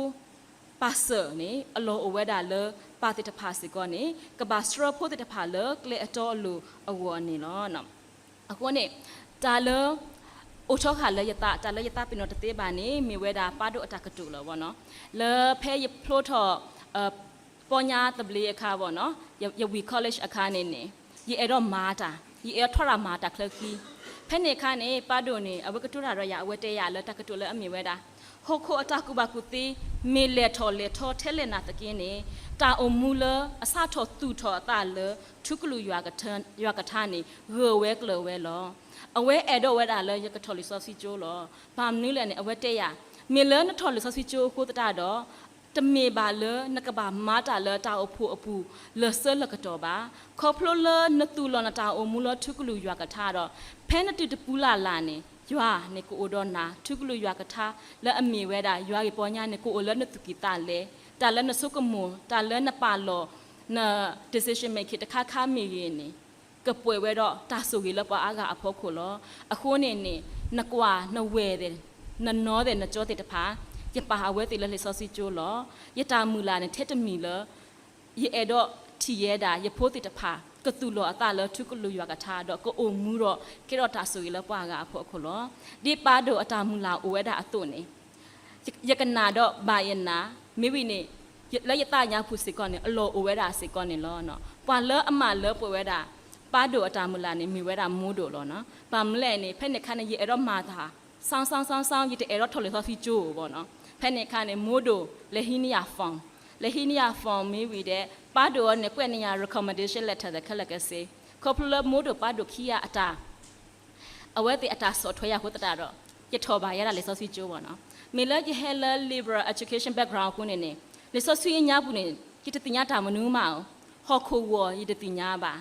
ပာ်စၢၤန့ၣ် အလီၢ်အိၣ်ဝဲဒၣ်လၢ ပၢ်သ့ၣ်တဖၣ်စ့ၢ်ကီးန့ၣ် ကဘၣ်ဆှၢဖိသ့ၣ်တဖၣ်လၢကျဲအတီအလိၤအဂီၢ်န့ၣ်လီၤ. အဃိန့ၣ် တၢ်လၢ အိၣ်ထီဃာ်လၢယသး, တၢ်လၢယသးပ့ၤနီၣ်တသ့ဘၣ်န့ၣ် မ့ၢ်ဝဲဒၣ်ပၢ်ဒိၣ်အတၢ်ကတိၤလီၤဘၣ်နီၤ. လၢဖဲယဖျိထီၣ် ပီညါသဘျ့အခါဘၣ်နီၤ, ယ, ယဝံၤ college အခါန့ၣ်န့ၣ်, ယအဲၣ်ဒိးမၤတၢ်, ယအဲၣ်ဒိးထီၣ်တၢ်မၤတၢ်ချၢခံ. ဖဲန့ၣ်အခါန့ၣ် ပၢ်ဒိၣ်န့ၣ် အဝဲကတိၤတၢ်ဒီးယၤ, အဝဲတဲယၤလၢတၢ်ကတိၤလၢအမ့ၢ်ဝဲဒၣ်, ဟီၣ်ခိၣ်အတၢ်ကူၣ်ဘၣ်ကူၣ်သ့ မ့ၢ်လဲၤထီၣ်လဲၤထီထဲလဲၣ်နာ်သက့န့ၣ်, တၢ်အိၣ်မူလၢအစးထီၣ်သူၣ်ထီၣ်အသးလၢ ထူကလုာ်ယွၤကထါ, ယွၤကထါန့ၣ် ဂၢၢ်ဝဲကျၢၤဝဲလီၤ. အဝဲအဲၣ်ဒိးဝဲဒၣ်လၢယကထီၣ်လံာ်စီဆှံကၠိလီၤ. ဘၣ်မနုၤလဲၣ်န့ၣ် အဝဲတဲယၤ, မ့ၢ်လၢနထီၣ်လံာ်စီဆှံကၠိအဃိသတးဒီး တမ့ၢ်ဘၣ်လၢနကဘၣ်မၤတၢ်လၢတၢ်အိၣ်ဖှိၣ်အပူၤ လၢာ်ဆၢလၢာ်ကတီၢ်ဘၣ်. ခီဖျိလၢနသူၣ်လီၤနတၢ်အိၣ်မူလၢထူကလုာ်ယွၤကထါဒီး, ဖဲနတုၤတပူၤလၢ်လၢ်န့ၣ် ယွၤန့ၣ်ကအိၣ်ဒီးနၤ, ထူကလုာ်ယွၤကထါလၢအမ့ၢ်ဝဲဒၣ် ယွၤဂ့ၢ်ပီညါန့ၣ် ကအိၣ်လၢနသူၣ်ကံၢ်သးလဲ, တၢ်လၢနဆိကမိၣ်, တၢ်လၢနပာ်လီၤန decision making တခါခါမ့ၢ်ဂ့ၤန့ၣ် ကပှဲၤဝဲဒီးတၢ်ဆိၣ်ဂ့ၤလၢပှၤအါဂၤအဖီခိၣ်လီၤ. အဃိန့ၣ်န့ၣ် နကွၢ်နဝဲၢ်သ့ၣ်, နနီၢ်သ့ၣ်နကၠီသ့ၣ်တဖၣ်, ယပာ်အဝဲသ့ၣ်လၢလံာ်စီဆှံကၠိလီၤ. ယတၢ်မုၢ်လၢ်န့ၣ် ထဲတမံၤလၢ ယအဲၣ်ဒိးထံၣ်ယဲဒၣ် ယဖိသ့ၣ်တဖၣ် ကသူၣ်လီၤအသးလၢထူကလုာ်ယွၤကထါဒီး ကအိၣ်မူဒီးကဲထီၣ်တၢ်ဆိၣ်ဂ့ၤလၢပှၤအါဂၤအဖီခိၣ်လီၤ. ဒ်ပၢ်ဒိၣ်အတၢ်မုၢ်လၢ်အိၣ်ဝဲဒၣ်အသိးန့ၣ် ယ, ယကနၣ်ဒီးဘၣ်ယနၢ်, မ့ၢ်ဝံၤန့ၣ် လၢယသးညါပူၤစ့ၢ်ကီးန့ၣ် အလီၢ်အိၣ်ဝဲဒၣ်စ့ၢ်ကီးန့ၣ်လီၤ. ပှၤလၢအမၤလၢပှဲၤဝဲဒၣ် ပၢ်ဒိၣ်အတၢ်မုၢ်လၢ်န့ၣ် မ့ၢ်ဝဲဒၣ်မိၢ်ဒိၣ်လီၤ. ဘၣ်မနုၤလဲၣ်န့ၣ် ဖဲန့ၣ်အခါန့ၣ် ယအဲၣ်ဒိးမၤတၢ် စါစါစါစါ, ယတအဲၣ်ဒိးထီၣ်လံာ်စီဆှံကၠိဘၣ်နီၤ. ဖဲန့ၣ်အခါန့ၣ် မိၢ်ဒိၣ်လဲၤဟံးန့ၢ်ယၤ form, လဲၤဟံးန့ၢ်ယၤ form မ့ၢ်ဝံၤဒီး ပၢ်ဒိၣ်အံၤန့ၣ် ကွဲးန့ၢ်ယၤ recommendation letter ခဲလၢာ်ခဲဆ့, ခီဖျိလၢမိၢ်ဒိၣ်ပၢ်ဒိၣ်ခံဂၤအတၢ် အဝဲသ့ၣ်အတၢ်ဆီၣ်ထွဲယၤအဃိသတးဒီး ယထီၣ်ဘၣ်ယဲဒၣ်လံာ်စီဆှံကၠိဘၣ်နီၤ. မ့ၢ်လၢယဟဲလၢ liberal education background အဃိန့ၣ်န့ၣ် လံာ်စီဆှံညါပူၤန့ၣ် ယတသ့ၣ်ညါတၢ်မနုၤမးဧိၤ, ဟီၣ်ခိၣ်ဂီၤယတသ့ၣ်ညါဘၣ်,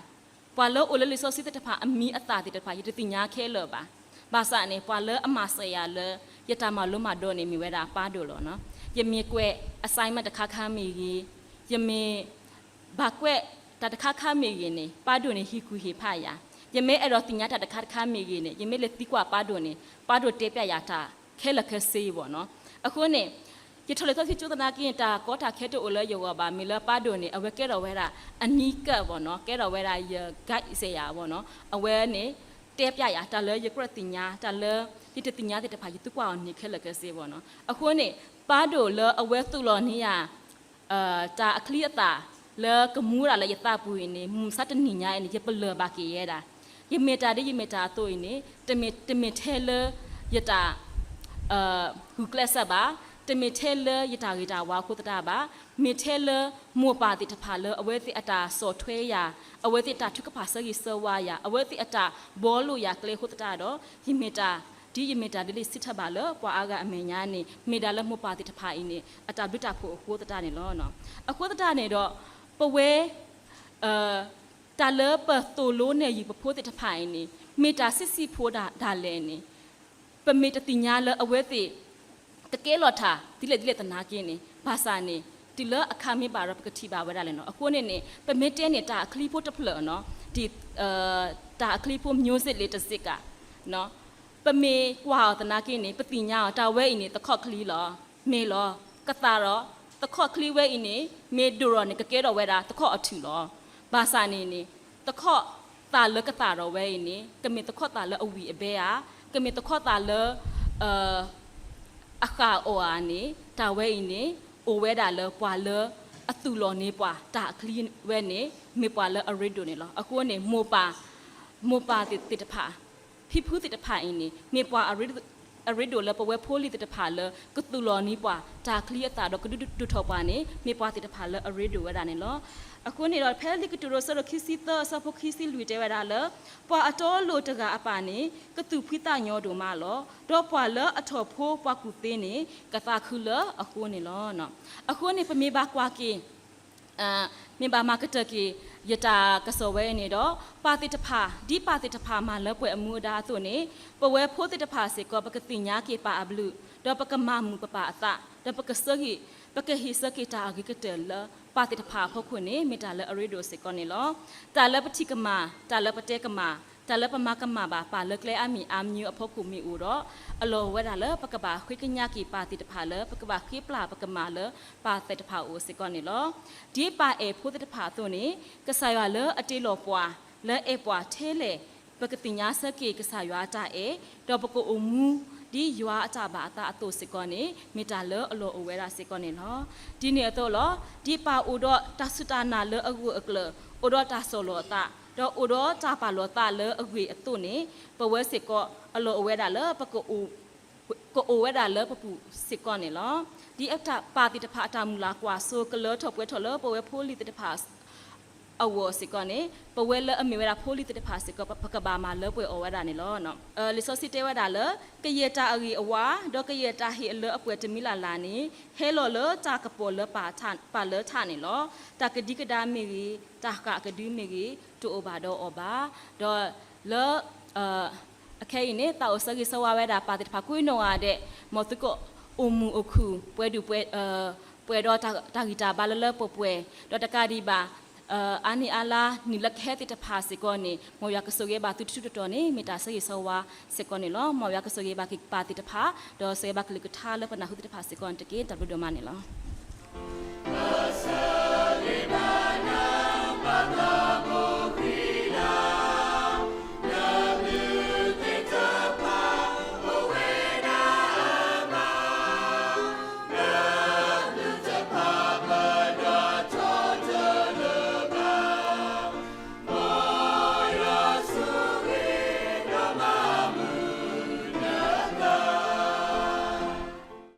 ပှၤလၢအိၣ်လၢလံာ်စီဆှံသ့ၣ်တဖၣ်အမံၤအသၣ်သ့ၣ်တဖၣ် ယတသ့ၣ်ညါခဲလၢာ်ဘၣ်. ဘၣ်ဆၣ်န့ၣ် ပှၤလၢအမၤစၢၤယၤလၢ ယတၢ်မၤလိမၤဒိးန့ၣ် မ့ၢ်ဝဲဒၣ်ပၢ်ဒိၣ်လီၤနီၤ. ယမ့ၢ်ကွဲး assignment တခါခါမ့ၢ်ဂ့ၤ, ယမ့ၢ် ဘၣ်ကွဲးတၢ်တခါခါမ့ၢ်ဂ့ၤန့ၣ် ပၢ်ဒိၣ်န့ၣ်ဟ့ၣ်ကူၣ်ဟ့ၣ်ဖးယၤ, ယမ့ၢ်အဲၣ်ဒိးသ့ၣ်ညါတၢ်တခါတခါမ့ၢ်ဂ့ၤန့ၣ် ယမ့ၢ်လဲၤသံကွၢ်ပၢ်ဒိၣ်န့ၣ် ပၢ်ဒိၣ်တဲပျးယၤတၢ်ခဲလၢာ်ခဲဆ့ဘၣ်နီၤ. အဃိန့ၣ် ယထီၣ်လံာ်စီဆှံကၠိသနာ်က့ တၢ်ကီတၢ်ခဲတအိၣ်လၢယဂီၢ်ဘၣ်, မ့ၢ်လၢပၢ်ဒိၣ်န့ၣ် အဝဲကဲထီၣ်ဝဲဒၣ်အနံကၢၣ်ဘၣ်နီၤ, ကဲထီၣ်ဝဲဒၣ်ယ guide စ့ၢ်ယၤဘၣ်နီၤ, အဝဲန့ၣ် တဲပျးယၤ တၢ်လၢယကြၢးသ့ၣ်ညါ တၢ်လၢယတသ့ၣ်ညါသ့ၣ်တဖၣ် ယသံကွၢ်အီၤန့ၣ်ခဲလၢာ်ခဲဆ့ဘၣ်နီၤ. အဃိန့ၣ် ပၢ်ဒိၣ်လၢအဝဲသူၣ်လီၤန့ၢ်ယၤ တၢ်အချံအသၣ်လၢကမူဒၣ်လၢယသးပူၤအံၤန့ၣ် မုၢ်မဆါတနံၤညါအံၤန့ၣ် ယပလၢၢ်ဘၣ်က့ၤယဲဒၣ်, ယမ့ၢ်တၢ်ဒ်ယမ့ၢ်တၢ်အသိးအံၤန့ၣ် တမ့ၢ်, တမ့ၢ်ထဲလၢယတၢ် ဂုာ်ကျဲးစၢးဘၣ်, တမ့ၢ်ထဲလၢယတၢ်ဂ့ၤတၢ်ဝါအဃိသတးဘၣ်, မ့ၢ်ထဲလၢမိၢ်ပၢ်သ့ၣ်တဖၣ်လၢအဝဲသ့ၣ်အတၢ်ဆီၣ်ထွဲယၤ, အဝဲသ့ၣ်အတၢ်ထုကဖၣ်ဆၢဂ့ၤဆၢဝါယၤ, အဝဲသ့ၣ်အတၢ်ဘှီလိာ်ယၤကျဲအဃိသတးဒီး ယမ့ၢ်တၢ်, ဒ်ယမ့ၢ်တၢ်ဒ်လံာ်စံးထီၣ်ဘၣ်လၢပှၤအါဂၤအမဲာ်ညါန့ၣ် မ့ၢ်ဒၣ်လၢမိၢ်ပၢ်သ့ၣ်တဖၣ်အံၤန့ၣ် အတၢ်ဘျုးတၢ်ဖှိၣ်အဃိသတးန့ၣ်လီၤ. အဃိသတးန့ၣ်ဒီး ပဝဲ တၢ်လၢပသိၣ်လိနဲၣ်ယုာ်ပဖိသ့ၣ်တဖၣ်အံၤန့ၣ် မ့ၢ်တၢ်ဆံးဆံးဖိဒၣ်လဲာ်န့ၣ် ပမ့ၢ်တသ့ၣ်ညါလၢအဝဲသ့ၣ် ကကဲလီၤတၢ်ဒ်လဲၣ်ဒ်လဲၣ်သနာ်က့န့ၣ် ဘၣ်ဆၣ်န့ၣ် တုၤလၢအခါမ့ၢ်ဘၣ်ဒီး ပကထံၣ်ဘၣ်ဝဲဒၣ်လဲၣ်နီၤ. အဃိန့ၣ်န့ၣ် ပမ့ၢ်တဲန့ၣ် တၢ်အချံဖိတဖျၢၣ်နီၤ, တၢ်အချံဖိ music လၢတစ့ၢ်ကီး ပမ့ၢ်ကွၢ်အီၤသနာ်က့န့ၣ် ပသ့ၣ်ညါအီၤ တၢ်ဝဲအံၤန့ၣ် သခီၣ်ချံလီၤ. မ့ၢ်လီၤ. ကသၣ်ဒီး သခီၣ်ချံဝဲအံၤန့ၣ် မ့ၢ်ဒိၣ်ထီၣ်န့ၣ် ကကဲထီၣ်ဝဲဒၣ်သခီၣ်အထူၣ်လီၤ. ဘၣ်ဆၣ်န့ၣ်န့ၣ် သခီၣ်သၣ်လၢကသၣ်ထီၣ်ဝဲအံၤန့ၣ် ကမ့ၢ်သခီၣ်သၣ်လၢအဝံၣ်အဘဲဧါ, ကမ့ၢ်သခီၣ်သၣ်လၢ အဃၣ်အီၤဧါန့ၣ် တၢ်ဝဲအံၤန့ၣ် အိၣ်ဝဲဒၣ်လၢပှၤလၢအသူၣ်လီၤန့ၢ်ပှၤ တၢ်အချံဝဲန့ၣ် မ့ၢ်ပှၤလၢအရ့ဒိၣ်န့ၣ်လီၤ. အဃိန့ၣ် မိၢ်ပၢ်, မိၢ်ပၢ်သ့ၣ်တဖၣ် ဖံဖုသ့ၣ်တဖၣ်အံၤန့ၣ် မ့ၢ်ပှၤအရ့ဒိၣ် အရ့ဒိၣ်လၢပဝဲဖိလံၤသ့ၣ်တဖၣ်လၢ ကသူၣ်လီၤနံၤပှၤ တၢ်ချံအသၣ်ဒီးကဒုးဒိၣ်ထီၣ်ပှၤန့ၣ် မ့ၢ်ပှၤသ့ၣ်တဖၣ်လၢအရ့ဒိၣ်ဝဲဒၣ်န့ၣ်လီၤ. အဃိန့ၣ်ဒီး ဖဲလံာ်ကတိၤဒိ အဆၢဒိၣ်ခံဆံသၢ အဆၢဖိခံဆံလွံၢ်တဲဝဲဒၣ်လၢ ပှၤအတီအလိၤတဂၤအပၢ်န့ၣ် ကသူၣ်ဖှံသးညီဒိၣ်မးလီၤ. ဒီးပှၤလၢအထီၣ်ဖိပှၤကူၣ်သ့န့ၣ် ကသးခုလၢအဃိန့ၣ်လီၤ. အဃိန့ၣ် ပမ့ၢ်ဘၣ်ကွၢ်က့ၤ မ့ၢ်ဘၣ်မၤကတၢၢ်က့ၤ ယတၢ်ကစီၣ်ဝဲအံၤန့ၣ်ဒီး ပၢ်သ့ၣ်တဖၣ် ဒ်ပၢ်သ့ၣ်တဖၣ်မၤလၢပှဲၤအမူအဒါအသိးန့ၣ် ပဝဲဖိသ့ၣ်တဖၣ်စ့ၢ်ကီး ပကသ့ၣ်ညါက့ၤပၢ်အဘျုး ဒီးပကမၤမုာ်ပပၢ်အသး ဒီးပကစၢဂ့ၤ ပကဟ့ၣ်ဆၢက့ၤတၢ်အဂ့ၤကတၢၢ်လၢ ပၢ်သ့ၣ်တဖၣ်အဖီခိၣ်န့ၣ် မ့ၢ်တၢ်လၢအရ့ဒိၣ်စ့ၢ်ကီးန့ၣ်လီၤ. တၢ်လၢပထံၣ်ကမၣ် တၢ်လၢပတဲကမၣ် တၢ်လၢပမၤကမၣ်ဘၣ်ပၢ်လၢကျဲအါမံၤအါမံၤအဖီခိၣ်မ့ၢ်အိၣ်ဒီး အလီၢ်အိၣ်ဝဲဒၣ်လၢပကဘၣ်ဃ့ကညးက့ၤပၢ်သ့ၣ်တဖၣ်လၢ ပကဘၣ်ဃ့ပျၢ်ပကမၣ်လၢပၢ်သ့ၣ်တဖၣ်အအိၣ်စ့ၢ်ကီးန့ၣ်လီၤ. ဒ်ပၢ်အဲၣ်ဖိသ့ၣ်တဖၣ်အသိးန့ၣ် ကစၢ်ယွၤလၢအတ့လီၤပှၤ လၢအဲၣ်ပှၤထဲလဲၣ် ပကသ့ၣ်ညါဆၢက့ၤကစၢ်ယွၤအတၢ်အဲၣ် ဒီးပကအိၣ်မူဒ်ယွၤအတၢ်ဘၣ်အသးအသိးစ့ၢ်ကီးန့ၣ် မ့ၢ်တၢ်လၢအလီၢ်အိၣ်ဝဲဒၣ်စ့ၢ်ကီးန့ၣ်လီၤ. ဒ်န့ၣ်အသိးလီၤ. ဒ်ပၢ်အိၣ်ဒီးတၢ်စူၢ်တၢ်နာ်လၢအဂၢၢ်အကျၢၤ အိၣ်ဒီးတၢ်ဆီၣ်လီၤအသး ဒီးအိၣ်ဒီးတၢ်ပာ်လီၤသးလၢအဂ့ၤအသိးန့ၣ် ပဝဲစ့ၢ်ကီး အလီၢ်အိၣ်ဝဲဒၣ်လၢပက ကအိၣ်ဝဲဒၣ်လၢပပူၤစ့ၢ်ကီးန့ၣ်လီၤ. ဒ်ပၢ်သ့ၣ်တဖၣ်အတၢ်မုၢ်လၢ်ကွၢ်စိကလၢထီၣ်ပှဲၤထီၣ်လၢပဝဲဖိလံၤသ့ၣ်တဖၣ်အဂီၢ်စ့ၢ်ကီးန့ၣ် ပဝဲလၢအမ့ၢ်ဝဲဒၣ်ဖိလံၤသ့ၣ်တဖၣ်စ့ၢ်ကီး ပကဘၣ်မၤလၢပှဲၤအီၤဝဲဒၣ်န့ၣ်လီၤ. လံာ်စီဆှံတဲဝဲဒၣ်လၢ ကယဲၢ်တၢ်အဂ့ၤအဝါ ဒီးကယဲၢ်တၢ်ဟ့ၣ်အလၢအပှဲၤတမံၤလၢ်လၢ်န့ၣ် ဟဲလီၤလၢတၢ်ကပီၤလၢပၢ်လၢထးန့ၣ်လီၤ. တၢ်ကဒံကဒါမ့ၢ်ဂ့ၤ, တၢ်ဃၣ်ကဒုမ့ၢ်ဂ့ၤ, တအိၣ်ဘၣ်ဒီးအီၤဘၣ်. ဒီးလၢ အခဲအံၤန့ၣ် သးအိၣ်ဆၢဂ့ၤဆၢဝါဝဲဒၣ်ပၢ်သ့ၣ်တဖၣ်ကိးနီၢ်ဂၤဒဲး, မ်သုကအိၣ်မုာ်အိၣ်ခုၣ် ပှဲၤဒုၣ်ပှဲၤ, ပှဲၤဒီးတၢ်ဂံၢ်တၢ်ဘါလၢလၢပှဲၤပှဲၤ, ဒီးတကးဒံးဘၣ် အါနံၣ်အါလါနံၣ်လၢကဟဲသ့ၣ်တဖၣ်စ့ၢ်ကီးန့ၣ် မ်ယွၤကဆိၣ်ဂ့ၤဘၣ်သုတထူးတတီၤန့ၣ် မ့ၢ်တၢ်ဆၢဂ့ၤဆၢဝါစ့ၢ်ကီးန့ၣ်လီၤ. မ်ယွၤကဆိၣ်ဂ့ၤဘၣ်က့ၤပၢ်သ့ၣ်တဖၣ်, ဒီးဆိၣ်ဂ့ၤဘၣ်ကလုၢ်ကထါလၢပနၢ်ဟူသ့ၣ်တဖၣ်စ့ၢ်ကီးန့ၣ်တက့ၢ်. တၢ်ဘျုးဒိၣ်မးန့ၣ်လီၤ.